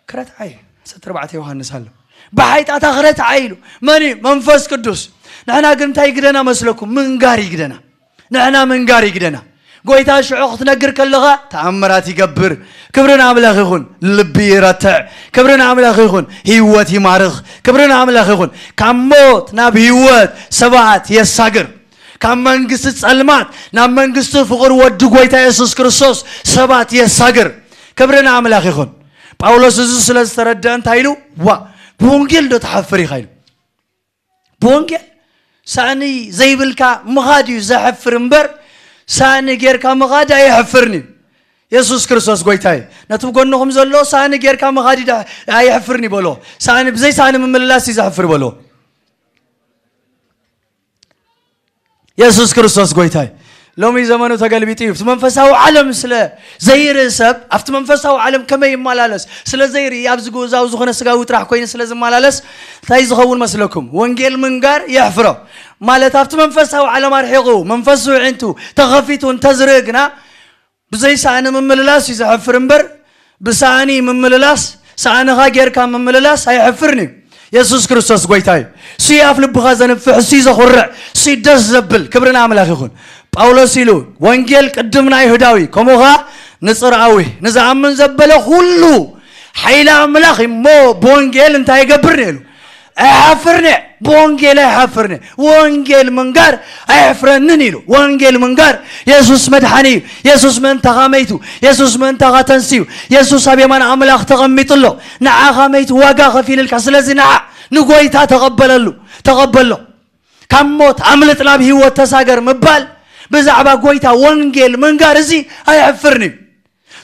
ክረትዓ እዩ። ዓሰርተ ኣርባዕተ ዮሃንስ ኣሎ። ብሓይጣታ ክረትዓ ኢሉ። መን እዩ? መንፈስ ቅዱስ። ንሕና ግን እንታይ ይግደና መስለኩም? ምንጋር ይግደና። ንሕና ምንጋር ይግደና። ጎይታ ሽዑ ክትነግር ከለኻ ተኣምራት ይገብር። ክብሪ ንኣምላኽ ይኹን። ልቢ ይረትዕ። ክብሪ ንኣምላኽ ይኹን። ህይወት ይማርኽ። ክብሪ ንኣምላኽ ይኹን። ካብ ሞት ናብ ህይወት ሰባት የሳግር። ካብ መንግስቲ ጸልማት ናብ መንግስቲ ፍቕር ወዲ ጎይታ የሱስ ክርስቶስ ሰባት የሳግር። ክብሪ ንኣምላኽ ይኹን። ጳውሎስ እዚ ስለ ዝተረድአ እንታይ ኢሉ? ዋ፣ ብወንጌል ዶ ትሓፍር ኢኻ ኢሉ። ብወንጌል ሳእኒ ዘይብልካ ምኻድ እዩ ዘሕፍር እምበር፣ ሳእኒ ጌርካ ምኻድ ኣየሕፍርን እዩ። የሱስ ክርስቶስ ጎይታ እዩ። ነቲ ብጎንኹም ዘሎ ሳእኒ ጌርካ ምኻድ ይዳ-፣ ኣየሕፍርን እዩ በሎ። ሳእኒ፣ ብዘይ ሳእኒ ምምልላስ እዩ ዘሕፍር በሎ። የሱስ ክርስቶስ ጎይታ እዩ። ሎሚ ዘመኑ ተገልቢጡ እዩ። እቲ መንፈሳዊ ዓለም ስለ ዘይርኢ ሰብ ኣብቲ መንፈሳዊ ዓለም ከመይ ይመላለስ ስለ ዘይርኢ፣ ኣብዚ ግኡዛዊ ዝኾነ ስጋዊ ጥራሕ ኮይኑ ስለ ዝመላለስ እንታይ ዝኸውን መስለኩም? ወንጌል ምንጋር የሕፍሮ። ማለት ኣብቲ መንፈሳዊ ዓለም ኣርሒቑ መንፈሱ ኣዒንቱ ተኸፊቱ እንተዝርኢ ግና ብዘይ ሳእኒ ምምልላስ እዩ ዘሕፍር እምበር፣ ብሳእኒ ምምልላስ፣ ሳእንኻ ጌርካ ምምልላስ ኣየሕፍርን እዩ። የሱስ ክርስቶስ ጎይታ እዩ። እሱ እዩ ኣፍ ልብኻ ዘንፍሕ፣ እሱ እዩ ዘኹርዕ፣ እሱ እዩ ደስ ዘብል። ክብሪ ንኣምላኽ ይኹን። ጳውሎስ ኢሉ፣ "ወንጌል ቅድም ንኣይሁዳዊ፣ ከምኡ ኸኣ ንጽርኣዊ፣ ንዝኣምን ዘበለ ኩሉ ሓይሊ ኣምላኽ እሞ ብወንጌል እንታይ ይገብር?" ኢሉ። ኣይሓፍርኒ፣ ብወንጌል ኣይሓፍርኒ። ወንጌል ምንጋር ኣየሕፍረንን ኢሉ። ወንጌል ምንጋር የሱስ መድሓኒ እዩ። የሱስ ምእንታኻ መይቱ። የሱስ ምእንታኻ ተንስዩ። የሱስ ኣብ የማን ኣምላኽ ተቐሚጡ ኣሎ። ንዓኻ መይቱ ዋጋ ከፊልልካ። ስለዚ ንዓ ንጎይታ ተቐበለሉ፣ ተቐበሎ። ካብ ሞት ኣምልጥ ናብ ህይወት ተሳገር ምባል ብዛዕባ ጎይታ ወንጌል ምንጋር እዚ ኣየሕፍርን እዩ።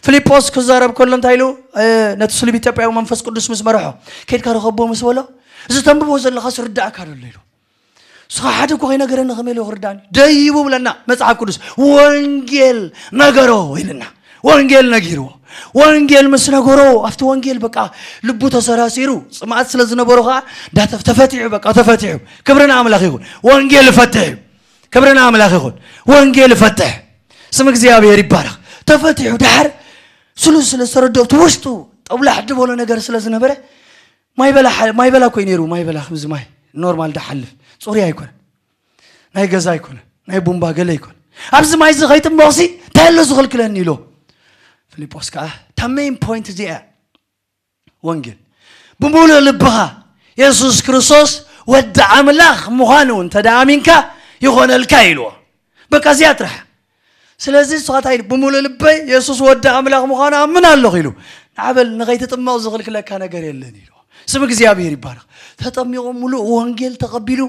ፊልጶስ ክዛረብ ከሎ እንታይ ኢሉ? እ፣ ነቲ ስሉብ ኢትዮጵያዊ መንፈስ ቅዱስ ምስ መርሖ፣ "ከይድካ ርኸቦ" ምስ በሎ፣ "እዚ ተንብቦ ዘለኻስ ርዳእካ ዶ ኣሎ?" ኢሉ። "ንስኻ ሓደ እኮ ከይነገረኒ ከመይ ኢሉ ክርዳእኒ?" ደይቡ ብለና መጽሓፍ ቅዱስ። "ወንጌል ነገሮ" ኢልና። ወንጌል ነጊርዎ። ወንጌል ምስ ነገሮ፣ ኣብቲ ወንጌል በቃ ልቡ ተሰራሲሩ፣ ጽምኣት ስለ ዝነበሮ ኸኣ፣ ዳተፍ-፣ ተፈቲሑ፣ በቃ ተፈቲሑ። ክብሪ ንኣምላኽ ይኹን። ወንጌል ይፈትሕ እዩ። ክብሪ ንኣምላኽ ይኹን። ወንጌል ይፈትሕ። ስም እግዚኣብሔር ይባረኽ። ተፈቲሑ ደሓር ስሉስ ስለ ዝተረድኦ፣ እቲ ውሽጡ ጠብላሕ ዝበሎ ነገር ስለ ዝነበረ፣ ማይ በላ ሓ-፣ ማይ በላ እኮ እዩ ነይሩ። ማይ በላ፣ ከምዚ ማይ ኖርማል ዳሓልፍ፣ ጽሩይ ኣይኮነን። ናይ ገዛ ኣይኮነን። ናይ ቡምባ ገለ ኣይኮነን። ኣብዚ ማይ እዚ ከይጥመቕሲ እንታይ ኣሎ ዝኽልክለኒ? ኢሎ። ፊልጶስ ከኣ፣ "እታ ሜን ፖይንት እዚኣ እያ፣ ወንጌል። ብምሉእ ልብኻ የሱስ ክርስቶስ ወዲ ኣምላኽ ምዃኑ እንተ ደኣ ኣሚንካ ይኾነልካ" ኢልዎ። በቃ እዚኣ ጥራሕ። ስለዚ ንስኻ እንታይ ኢሉ? "ብምሉእ ልበይ የሱስ ወዲ ኣምላኽ ምዃኑ ኣምን ኣለኹ" ኢሉ። ንዓበል ንኸይትጥመቕ ዝኽልክለካ ነገር የለን ኢሉ። ስም እግዚኣብሔር ይባረኽ። ተጠሚቑ ምሉእ ወንጌል ተቐቢሉ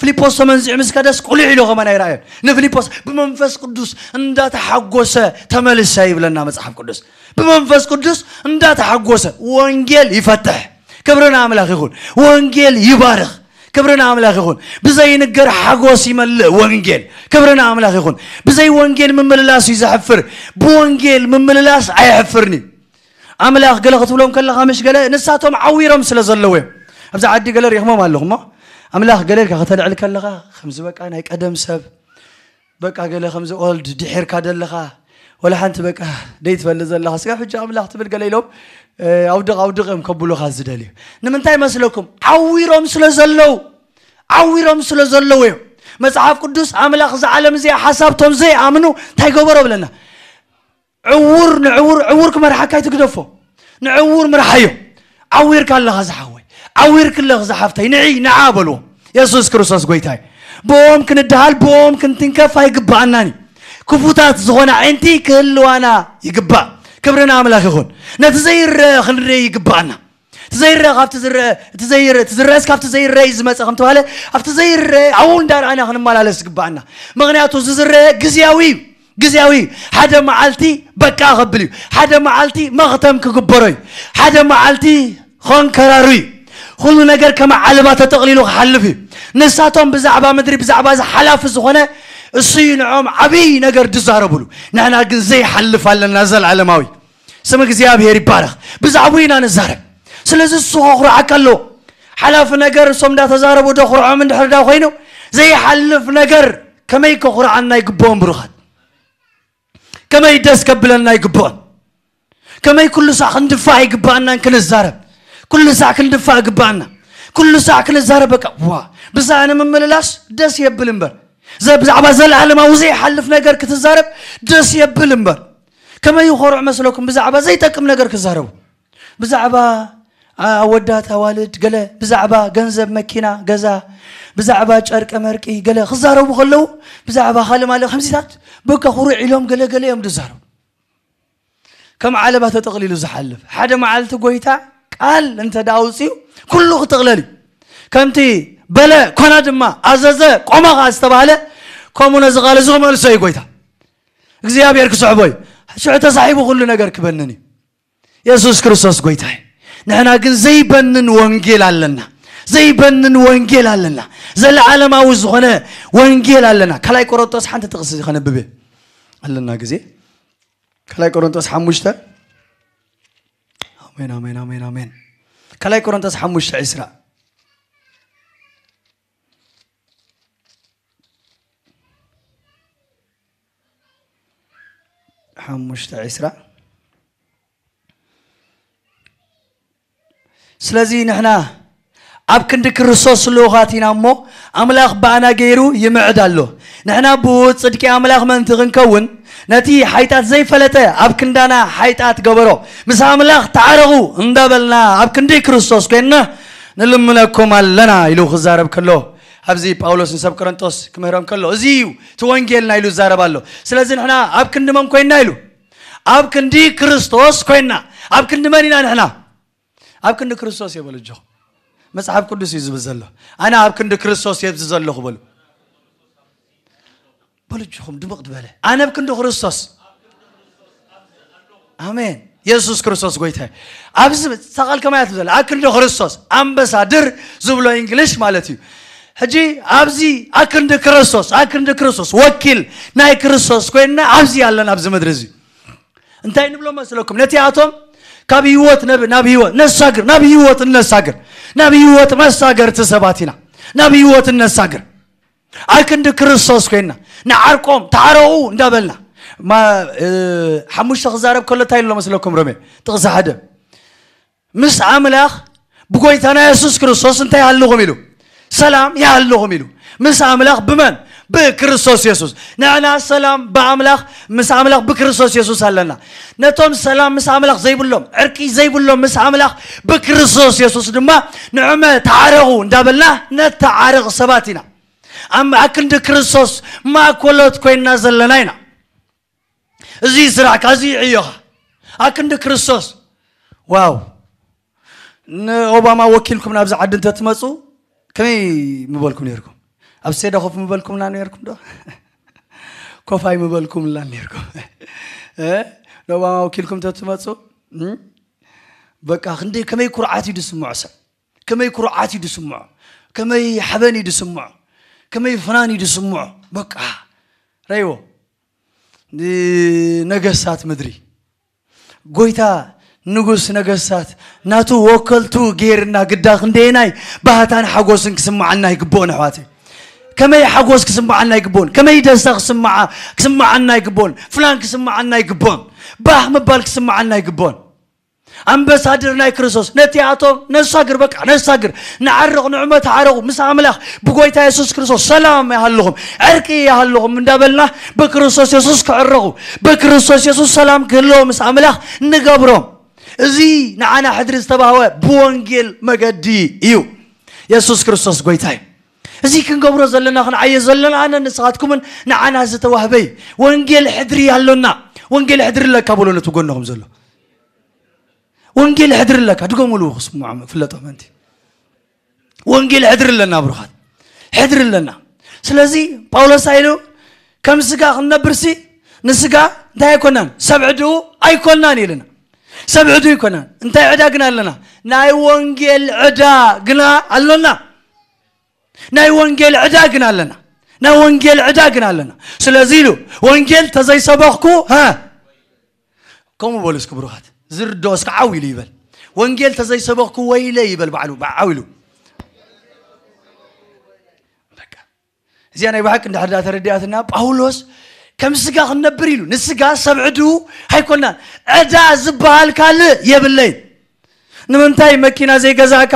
ፊልጶስ ተመንዚዑ ምስ ከደስ ቁሊሕ ኢሉ ከማን ኣይረኣዮን። ንፊልጶስ ብመንፈስ ቅዱስ እንዳተሓጎሰ ተመልሰ ይብለና መጽሓፍ ቅዱስ። ብመንፈስ ቅዱስ እንዳተሓጎሰ ወንጌል ይፈትሕ። ክብሪ ንኣምላኽ ይኹን። ወንጌል ይባርኽ። ክብሪ ንኣምላኽ ይኹን። ብዘይንገር ሓጎስ ይመልእ ወንጌል። ክብሪ ንኣምላኽ ይኹን። ብዘይ ወንጌል ምምልላስ እዩ ዘሕፍር። ብወንጌል ምምልላስ ኣየሕፍርን እዩ። ኣምላኽ ገለ ክትብሎም ከለኻ፣ ምሽ ገለ ንሳቶም ዓዊሮም ስለ ዘለዉ እዮም። ኣብዚ ዓዲ ገለ ርኢኽሞም ኣለኹም እሞ፣ ኣምላኽ ገለ ኢልካ ከተልዕል ከለኻ፣ ከምዚ በቃ ናይ ቀደም ሰብ፣ በቃ ገለ ከምዚ ኦልድ ድሒርካ ደለኻ፣ ወላ ሓንቲ በቃ ደይትፈልጥ ዘለኻ፣ ስጋብ ሕጂ ኣምላኽ ትብል ገለ ኢሎም፣ እ፣ ኣውድቕ ኣውድቕ እዮም ከብሉኻ ዝደልዩ። ንምንታይ መስለኩም? ዓዊሮም ስለ ዘለዉ፣ ዓዊሮም ስለ ዘለዉ እዮም። መጽሓፍ ቅዱስ ኣምላኽ እዛ ዓለም እዚኣ ሓሳብቶም ዘይኣምኑ እንታይ ገበሮ ብለና? ዕዉር ንዕዉር፣ ዕዉር ክመርሓካ ኣይትግደፎ። ንዕዉር ምርሓዮ። ዓዊርካ ኣለኻ ዝሓወይ፣ ዓዊርኪ ኣለኺ ዝሓፍተይ፣ ንዒ፣ ንዓ በልዎ። የሱስ ክርስቶስ ጎይታ እዩ። ብኦም ክንድሃል፣ ብኦም ክንትንከፍ ኣይግብኣናን እዩ። ክፉታት ዝኾና ኣዒንቲ ክህልዋና ይግባእ። ክብሪ ንኣምላኽ ይኹን። ነቲ ዘይረአ ክንርኢ ይግብኣና። እቲ ዘይረአ ካብቲ ዝረአ፣ እቲ ዘይረአ፣ እቲ ዝረአስ ካብቲ ዘይረአ እዩ ዝመጸ ከም ተባህለ፣ ኣብቲ ዘይረአ ኣብኡ እንዳረኣና ክንመላለስ ይግብኣና። ምኽንያቱ እዚ ዝረአ ግዝያዊ እዩ። ግዜያዊ ሓደ መዓልቲ በቃ ከብል እዩ። ሓደ መዓልቲ መኽተም ክግበሮ እዩ። ሓደ መዓልቲ ኾንከራሩ እዩ። ኩሉ ነገር ከም ዓለባ ተጠቕሊሉ ክሓልፍ እዩ። ንሳቶም ብዛዕባ ምድሪ፣ ብዛዕባ እዚ ሓላፊ ዝኾነ እሱ እዩ ንዖም ዓብይ ነገር ዝዛረብሉ። ንሕና ግን ዘይሓልፍ ኣለና፣ ዘላለማዊ። ስም እግዚኣብሔር ይባረኽ። ብዛዕባኡ ኢና ንዛረብ። ስለዚ እሱ ከኹርዓካ ኣለዎ። ሓላፊ ነገር እሶም እንዳተዛረቡ ዶ ኩርዖም እንድሕር ዳ ኮይኑ፣ ዘይሓልፍ ነገር ከመይ ከኹርዓና ይግብኦም ብሩኻት? ከመይ ደስ ከብለና ይግብኦን? ከመይ ኩሉ ሳዕ ክንድፋእ ይግብኣናን ክንዛረብ? ኩሉ ሳዕ ክንድፋእ ይግብኣና? ኩሉ ሳዕ ክንዛረብ በቃ ዋ ብዛዕባ ንምምልላስ ደስ የብል እምበር ዘ- ብዛዕባ ዘለዓለማዊ ዘይሓልፍ ነገር ክትዛረብ ደስ የብል እምበር ከመይ ይኾርዕ መስለኩም ብዛዕባ ዘይጠቅም ነገር ክዛረቡ? ብዛዕባ ኣወዳት ኣዋልድ ገለ ብዛዕባ ገንዘብ መኪና ገዛ ብዛዕባ ጨርቂ መርቂ ገለ ክዛረቡ ከለዉ ብዛዕባ ካልእ ማለት ከምዚታት በቃ ኩሩዕ ኢሎም ገለ ገለ እዮም ዝዛረቡ። ከም ዓለባ ተጠቕሊሉ ዝሓልፍ ሓደ መዓልቲ ጎይታ ቃል እንተ ደኣ ኣውፅኡ ኩሉ ክጥቕለል እዩ። ከምቲ በለ ኮነ ድማ ኣዘዘ ቆመ ኸዓ ዝተባህለ ከምኡ ነዚ ቃል እዚ ክመልሶ እዩ ጎይታ እግዚኣብሔር ክስዕቦ እዩ። ሽዑ ተሳሒቡ ኩሉ ነገር ክበንን እዩ። የሱስ ክርስቶስ ጎይታ እዩ። ንሕና ግን ዘይበንን ወንጌል ኣለና። ዘይበንን ወንጌል ኣለና። ዘለዓለማዊ ዝኾነ ወንጌል ኣለና። ካልኣይ ቆሮንቶስ ሓንቲ ጥቕሲ ከነብብ እየ። ኣለና ግዜ ካልኣይ ቆሮንቶስ ሓሙሽተ ኣሜን ኣሜን ኣሜን ኣሜን ካልኣይ ቆሮንቶስ ሓሙሽተ ዕስራ ሓሙሽተ ዕስራ ስለዚ ንሕና ኣብ ክንዲ ክርስቶስ ልኡኻት ኢና እሞ ኣምላኽ ብኣና ገይሩ ይምዕድ ኣሎ። ንሕና ብኡ ጽድቂ ኣምላኽ ምእንቲ ክንከውን ነቲ ሓይጣት ዘይፈለጠ ኣብ ክንዳና ሓይጣት ገበሮ። ምስ ኣምላኽ ተዓረቑ እንዳበልና ኣብ ክንዲ ክርስቶስ ኮይንና ንልምነኩም ኣለና ኢሉ ክዛረብ ከሎ ኣብዚ ጳውሎስ ንሰብ ቆሮንቶስ ክምህሮም ከሎ እዚ እዩ እቲ ወንጌልና ኢሉ ይዛረብ ኣሎ። ስለዚ ንሕና ኣብ ክንዲ መን ኮይንና ኢሉ ኣብ ክንዲ ክርስቶስ ኮይንና ኣብ ክንዲ መን ኢና ንሕና ኣብ ክንዲ ክርስቶስ እየ በሉ እጆኹም። መጽሓፍ ቅዱስ እዩ ዝብል ዘሎ። ኣነ ኣብ ክንዲ ክርስቶስ እየ ኣብዚ ዘለኹ በሉ። በሉ እጆኹም ድምቕ ዝበለ። ኣነ ኣብ ክንዲ ክርስቶስ። ኣሜን። የሱስ ክርስቶስ ጎይታ እዩ። ኣብዚ ተቓል ከማያት ዘለ ኣብ ክንዲ ክርስቶስ ኣምበሳድር ዝብሎ እንግሊሽ ማለት እዩ። ሕጂ ኣብዚ ኣብ ክንዲ ክርስቶስ ኣብ ክንዲ ክርስቶስ ወኪል ናይ ክርስቶስ ኮይንና ኣብዚ ኣለና ኣብዚ ምድሪ እዚ እንታይ ንብሎ መስለኩም ነቲኣቶም ካብ ህይወት ናብ ህይወት ነሳግር ናብ ህይወት እነሳግር ናብ ህይወት መሳገርቲ ሰባት ኢና ናብ ህይወት እነሳግር ኣብ ክንዲ ክርስቶስ ኮይንና ንዓርቆም ተዓረቑ እንዳበልና ሓሙሽተ ክዛረብ ከሎ እንታይ ኢሎ መስለኩም ሮሜ ጥቕሲ ሓደ ምስ ኣምላኽ ብጎይታና የሱስ ክርስቶስ እንታይ ይሃልኹም ኢሉ ሰላም ይሃልኹም ኢሉ ምስ ኣምላኽ ብመን ብክርስቶስ የሱስ ንዕና ሰላም ብኣምላኽ ምስ ኣምላኽ ብክርስቶስ የሱስ ኣለና ነቶም ሰላም ምስ ኣምላኽ ዘይብሎም ዕርቂ ዘይብሎም ምስ ኣምላኽ ብክርስቶስ የሱስ ድማ ንዕመ ተዓረቑ እንዳበልና ነተዓረቕ ሰባት ኢና ኣብ ክንዲ ክርስቶስ ማእኮሎት ኮይንና ዘለና ኢና እዚ ስራሕ ካዚ ይዕዮኻ ኣክንዲ ክርስቶስ ዋው ንኦባማ ወኪልኩም ናብዚ ዓዲ እንተትመፁ ከመይ ምበልኩም ነርኩም ኣብ ሴዳ ኮፍ ምበልኩምና ነርኩም ዶ ኮፋይ ምበልኩምላ ነርኩም ንኦባማ ወኪልኩም ተትመፁ በቃ ክንደይ ከመይ ኩርዓት እዩ ዝስምዖ ሰብ ከመይ ኩርዓት እዩ ዝስምዖ ከመይ ሓበን እዩ ዝስምዖ ከመይ ፍናን እዩ ዝስምዖ በቃ ረይዎ ነገስታት ምድሪ ጎይታ ንጉስ ነገስታት ናቱ ወከልቱ ጌርና ግዳ ክንደየናይ ባህታን ሓጎስን ክስምዓና ይግብኦን ኣሕዋተይ ከመይ ሓጎስ ክስምዓና ይግብኦን ከመይ ደስታ ክስምዓ ክስምዓና ይግብኦን ፍላን ክስምዓና ይግብኦን ባህ ምባል ክስምዓና ይግብኦን ኣምበሳድር ናይ ክርስቶስ ነቲኣቶም ነሳግር በቃ ነሳግር ንዓርቕ ንዕመት ዓረቑ ምስ ኣምላኽ ብጎይታ የሱስ ክርስቶስ ሰላም ይሃልኹም ዕርቂ ይሃልኹም እንዳበልና ብክርስቶስ የሱስ ክዕረቑ ብክርስቶስ የሱስ ሰላም ክህልዎ ምስ ኣምላኽ ንገብሮም እዚ ንዓና ሕድሪ ዝተባህወ ብወንጌል መገዲ እዩ የሱስ ክርስቶስ ጎይታ እዩ እዚ ክንገብሮ ዘለና ክንዓየ ዘለና ኣነ ንስኻትኩምን ንዓና ዝተዋህበ እዩ ወንጌል ሕድሪ ኣሎና ወንጌል ሕድሪ ኣለካ ብሎ ነቲ ጎንኹም ዘሎ ወንጌል ሕድሪ ኣለካ ድገምሉ ክስምዖም ፍለጦም ኣንቲ ወንጌል ሕድሪ ኣለና ብሩኻት ሕድሪ ኣለና ስለዚ ጳውሎስ ኢሉ ከም ስጋ ክንነብርሲ ንስጋ እንታይ ኣይኮናን? ሰብ ዕድኡ ኣይኮናን ኢልና። ሰብ ዕድኡ ኣይኮናን። እንታይ ዕዳ ግን ኣለና? ናይ ወንጌል ዕዳ ግና ኣሎና። ናይ ወንጌል ዕዳ ግን ኣለና። ናይ ወንጌል ዕዳ ግን ኣለና። ስለዚ ኢሉ፣ ወንጌል ተዘይሰበኽኩ፣ ሃ፣ ከምኡ በሉ እስኪ ብሩኻት። ዝርድኦ እስኪ ዓው ኢሉ ይበል። ወንጌል ተዘይሰበኽኩ ወይለ ይበል ባዕሉ፣ ዓው ኢሉ። በቃ። እዚኣ ናይ ብሓቂ እንድሕር ደኣ ተረዲኣትና፣ ጳውሎስ ከም ስጋ ክንነብር ኢሉ፣ ንስጋ ሰብ ዕድኡ ኣይኮናን። ዕዳ ዝበሃል ካልእ የብለይ። ንምንታይ መኪና ዘይገዛእካ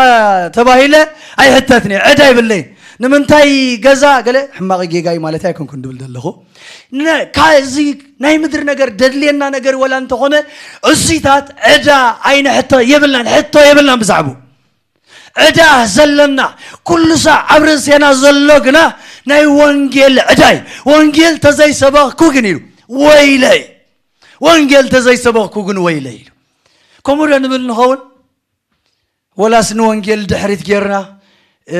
ተባሂለ ኣይሕተትኒ፣ ዕዳ ይብለይ። ንምንታይ ገዛ ገለ ሕማቕ ጌጋ እዩ ማለት ኣይኮንኩን ድብል ዘለኹ። ነ-፣ ካ-፣ እዚ ናይ ምድሪ ነገር ደድልየና ነገር ወላ እንተኾነ፣ እዚታት ዕዳ ኣይንሕቶ የብልናን፣ ሕቶ የብልናን ብዛዕቡ። ዕዳ ዘለና፣ ኩሉ ሳዕ ኣብ ርእሴና ዘሎ ግና ናይ ወንጌል ዕዳ እዩ። ወንጌል ተዘይሰበኽኩ ግን ኢሉ፣ ወይለይ። ወንጌል ተዘይሰበኽኩ ግን ወይለይ ኢሉ። ከምኡ ዶ ንብል ንኸውን? ወላስ ንወንጌል ድሕሪት ጌርና፣ እ፣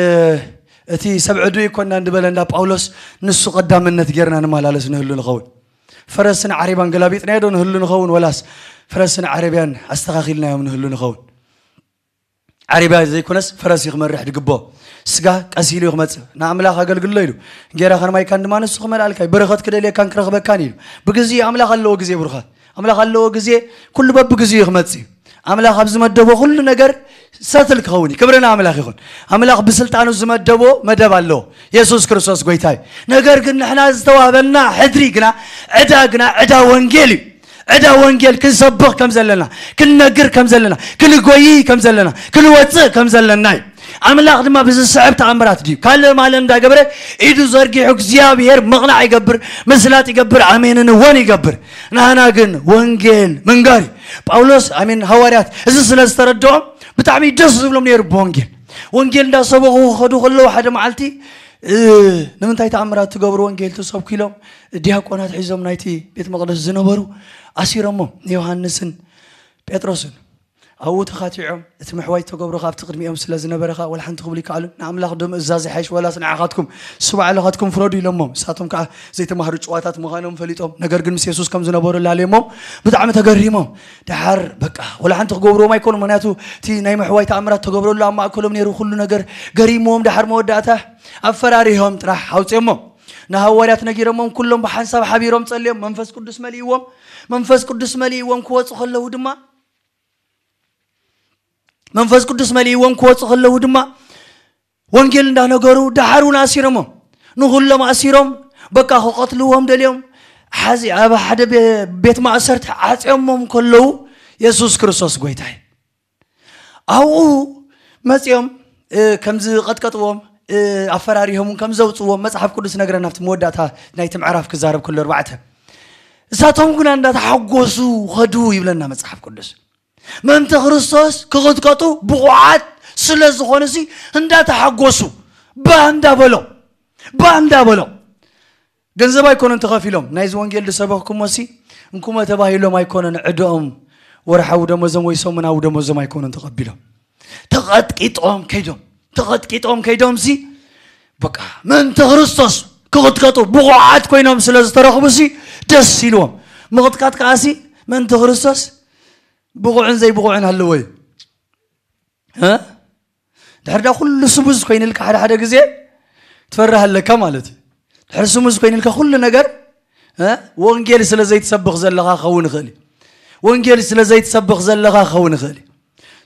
እቲ ሰብ ዕዱ ይኮና እንድበለና ጳውሎስ ንሱ ቀዳምነት ጌርና ንመላለስ ንህሉ ንኸውን? ፈረስን ዓሬባን ገላቢጥናዮ ዶ ንህሉ ንኸውን? ወላስ ፈረስን ዓረብያን ኣስተኻኺልናዮም ንህሉ ንኸውን? ዓሬብያ ዘይኮነስ ፈረስ እዩ ክመርሕ ድግቦ። ስጋ ቀስ ኢሉ እዩ ክመጽእ። ንኣምላኽ ኣገልግሎ ኢሉ። እንጌራኻን ማይካን ድማ ንሱ ክመልኣልካ እዩ። በረኸት ክደልየካን ክረኽበካን ኢሉ። ብግዜ ኣምላኽ ኣለዎ ግዜ ብሩኻት። ኣምላኽ ኣለዎ ግዜ፣ ኩሉ በብግዜኡ እዩ ክመጽእ እዩ። ኣምላኽ ኣብ ዝመደቦ ኩሉ ነገር ሰትል ክኸውን እዩ። ክብሪ ንኣምላኽ ይኹን። ኣምላኽ ብስልጣኑ ዝመደቦ መደብ ኣለዎ። የሱስ ክርስቶስ ጎይታ እዩ። ነገር ግን ንሕና ዝተዋህበና ሕድሪ ግና፣ ዕዳ ግና፣ ዕዳ ወንጌል እዩ። ዕዳ ወንጌል ክንሰብኽ ከም ዘለና፣ ክንነግር ከም ዘለና፣ ክንጎይ ከም ዘለና፣ ክንወፅእ ከም ዘለና እዩ። ኣምላኽ ድማ ብዝስዕብ ተኣምራት ድዩ ካልእ ማለ እንዳገበረ ኢዱ ዘርጊሑ እግዚኣብሔር ምቕናዕ ይገብር፣ ምስላጥ ይገብር፣ ኣሜንን እወን ይገብር። ናህና ግን ወንጌል ምንጋር እዩ። ጳውሎስ ኣሜን ሃዋርያት እዚ ስለ ዝተረድኦም ብጣዕሚ ደስ ዝብሎም ነይሩ ብወንጌል። ወንጌል እንዳሰበኹ ክኸዱ ከለዉ ሓደ መዓልቲ፣ እ፣ ንምንታይ ተኣምራት ትገብሩ ወንጌል ትሰብኩ ኢሎም ዲያቆናት ሒዞም ናይቲ ቤት መቕደስ ዝነበሩ ኣሲሮሞም ንዮሃንስን ጴጥሮስን። ኣብኡ ተኻቲዖም እቲ ምሕዋይ ተገብሮ ካብቲ ቅድሚኦም ስለ ዝነበረ ኸኣ ወላ ሓንቲ ክብሉ ይከኣሉ። ንኣምላኽ ዶ ምእዛዝ ይሓይሽ ወላስ ንዓኻትኩም? እሱ ባዕልኻትኩም ፍረዱ ኢሎሞም። ንሳቶም ከኣ ዘይተማህሩ ጭዋታት ምዃኖም ፈሊጦም፣ ነገር ግን ምስ የሱስ ከም ዝነበሩ ላለዮሞም ብጣዕሚ ተገሪሞም። ደሓር በቃ ወላ ሓንቲ ክገብርዎም ኣይኮኑ። ምኽንያቱ እቲ ናይ ምሕዋይ ተኣምራት ተገብረሉ ኣብ ማእከሎም ነይሩ፣ ኩሉ ነገር ገሪምዎም። ደሓር መወዳእታ ኣፈራሪሆም ጥራሕ ኣውፅኦሞም። ንሃዋርያት ነጊሮሞም ኩሎም ብሓንሳብ ሓቢሮም ጸልዮም መንፈስ ቅዱስ መሊእዎም። መንፈስ ቅዱስ መሊእዎም ክወፁ ከለዉ ድማ መንፈስ ቅዱስ መሊእዎም ክወፁ ከለዉ ድማ ወንጌል እንዳነገሩ ደሓር እውን ኣሲሮሞም። ንኹሎም ኣሲሮም በቃ ክቐትልዎም ደልዮም ሓዚ ኣብ ሓደ ቤ-፣ ቤት ማእሰርቲ ዓፅዮሞም ከለዉ የሱስ ክርስቶስ ጎይታ እዩ። ኣብኡ መፂኦም፣ እ፣ ከም ዝቐጥቀጥዎም፣ እ፣ ኣፈራሪሆም ከም ዘውፅዎም መፅሓፍ ቅዱስ ነግረና። ኣብቲ መወዳእታ ናይቲ ምዕራፍ ክዛረብ ከሎ ኣርባዕተ እሳቶም ግና እንዳተሓጎሱ ኸዱ ይብለና መፅሓፍ ቅዱስ። ምእንቲ ክርስቶስ ክቕጥቀጡ ብቑዓት ስለ ዝኾኑሲ እንዳተሓጎሱ ባህ እንዳበሎም፣ ባህ እንዳበሎም። ገንዘብ ኣይኮነን ተኸፊሎም። ናይዚ ወንጌል ዝሰበኽኩሞሲ እንኩሞ ተባሂሎም ኣይኮነን ዕድኦም፣ ወርሓዊ ደሞዞም ወይ ሰሙናዊ ደሞዞም ኣይኮነን ተቐቢሎም። ተቐጥቂጦም ከይዶም፣ ተቐጥቂጦም ከይዶምሲ በቃ ምእንቲ ክርስቶስ ክቕጥቀጡ ብቑዓት ኮይኖም ስለ ዝተረኽቡሲ ደስ ኢልዎም። ምቕጥቃጥ ከኣሲ ምእንቲ ክርስቶስ ብቑዕን ዘይብቑዕን ኣለዎ እዩ። እ? ድሕር ዳ ኩሉ ስሙዝ ኮይንልካ ሓደ ሓደ ግዜ ትፈርህ ኣለካ ማለት እዩ። ድሕር ስሙዝ ኮይንልካ ኩሉ ነገር፣ እ? ወንጌል ስለ ዘይትሰብኽ ዘለኻ ክኸውን ይኽእል እዩ። ወንጌል ስለ ዘይትሰብኽ ዘለኻ ክኸውን ይኽእል እዩ።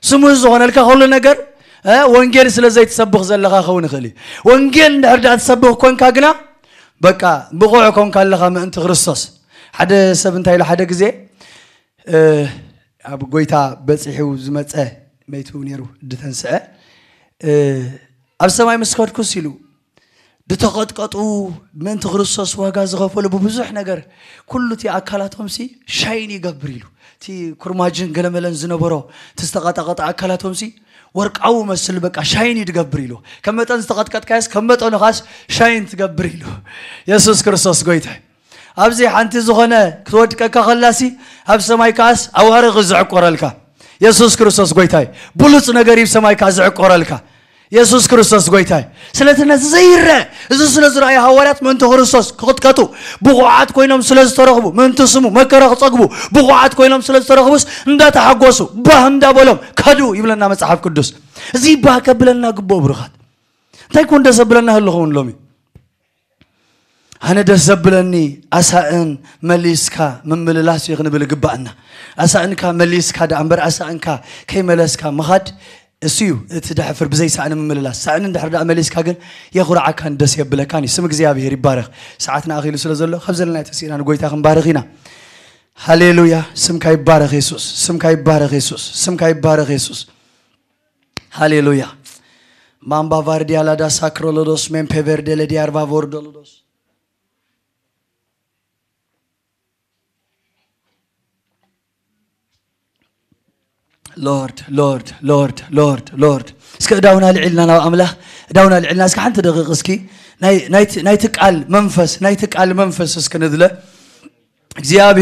ስሙዝ ዝኾነልካ ኩሉ ነገር፣ እ? ወንጌል ስለ ዘይትሰብኽ ዘለኻ ክኸውን ይኽእል እዩ። ወንጌል እንድሕር ዳ ትሰብኽ ኮንካ ግና በቃ ብቑዕ ኮንካ ኣለኻ ምእንቲ ክርስቶስ። ሓደ ሰብ እንታይ ኢሉ ሓደ ግዜ፣ እ፣ ኣብ ጎይታ በጺሑ ዝመጸ መይቱ ነይሩ፣ ድተንስአ፣ እ፣ ኣብ ሰማይ ምስ ከድኩስ ኢሉ፣ ድተቐጥቀጡ ምእንቲ ክርስቶስ ዋጋ ዝኸፈሉ ብብዙሕ ነገር፣ ኩሉ እቲ ኣካላቶምሲ ሻይን ይገብር ኢሉ። እቲ ኩርማጅን ገለመለን ዝነበሮ፣ እቲ ዝተቐጠቐጠ ኣካላቶምሲ ወርቃዊ መስል በቃ ሻይን ይድገብር ኢሉ። ከም መጠን ዝተቐጥቀጥካዮስ ከም መጠኑ ኻስ ሻይን ትገብር ኢሉ። የሱስ ክርስቶስ ጎይታ። ኣብዚ ሓንቲ ዝኾነ ክትወድቀካ ከላሲ፣ ኣብ ሰማይ ከኣስ ኣዋርቕ ዝዕቆረልካ። የሱስ ክርስቶስ ጎይታይ። ብሉጽ ነገር እዩ ሰማይ ከኣ ዝዕቆረልካ። የሱስ ክርስቶስ ጎይታ እዩ። ስለዚ ነዚ ዘይረአ፣ እዚ ስለ ዝረኣዩ ሃዋርያት ምእንቲ ክርስቶስ ክቕጥቀጡ፣ ብቑዓት ኮይኖም ስለ ዝተረኽቡ፣ ምእንቲ ስሙ መከራ ክጸግቡ፣ ብቑዓት ኮይኖም ስለ ዝተረኽቡስ እንዳተሓጎሱ፣ ባህ እንዳበሎም ከዱ ይብለና መጽሓፍ ቅዱስ። እዚ ባህ ከብለና ግብኦ ብሩኻት። እንታይ ኮን ደስ ዘብለና ህልኸውን ሎሚ? ኣነ ደስ ዘብለኒ ኣሳእን መሊስካ ምምልላስ እዩ ክንብል ግባእና። ኣሳእንካ መሊስካ ደኣ እምበር ኣሳእንካ ከይመለስካ ምኻድ እሱ እዩ እቲ ደሕፍር ብዘይ ሳእኒ ምምልላስ። ሳእኒ እንድሕር ደኣ መሊስካ ግን የኹርዓካን ደስ የብለካን እዩ። ስም እግዚኣብሔር ይባረኽ። ሰዓትና ኣኺሉ ስለ ዘሎ ካብ ዘለናዮ ተሲእና ንጎይታ ክንባርኽ ኢና። ሃሌሉያ። ስምካ ይባረኽ የሱስ። ስምካ ይባረኽ የሱስ። ስምካ ይባረኽ የሱስ። ሃሌሉያ። ማምባ ቫርዲያ ላዳ ሳክሮሎዶስ ሜምፔ ቬርዴ ለዲያርቫ ቮርዶሎዶስ። ሎርድ ሎርድ ሎርድ ሎርድ ሎርድ። እስከ እዳውና ልዒልና ናብ ኣምላኽ፣ እዳውና ልዒልና እስከ ሓንቲ ደቂቕ እስኪ ናይ- ናይቲ ናይቲ ቃል መንፈስ ናይቲ ቃል መንፈስ እስከ ንድለ እግዚኣብሔር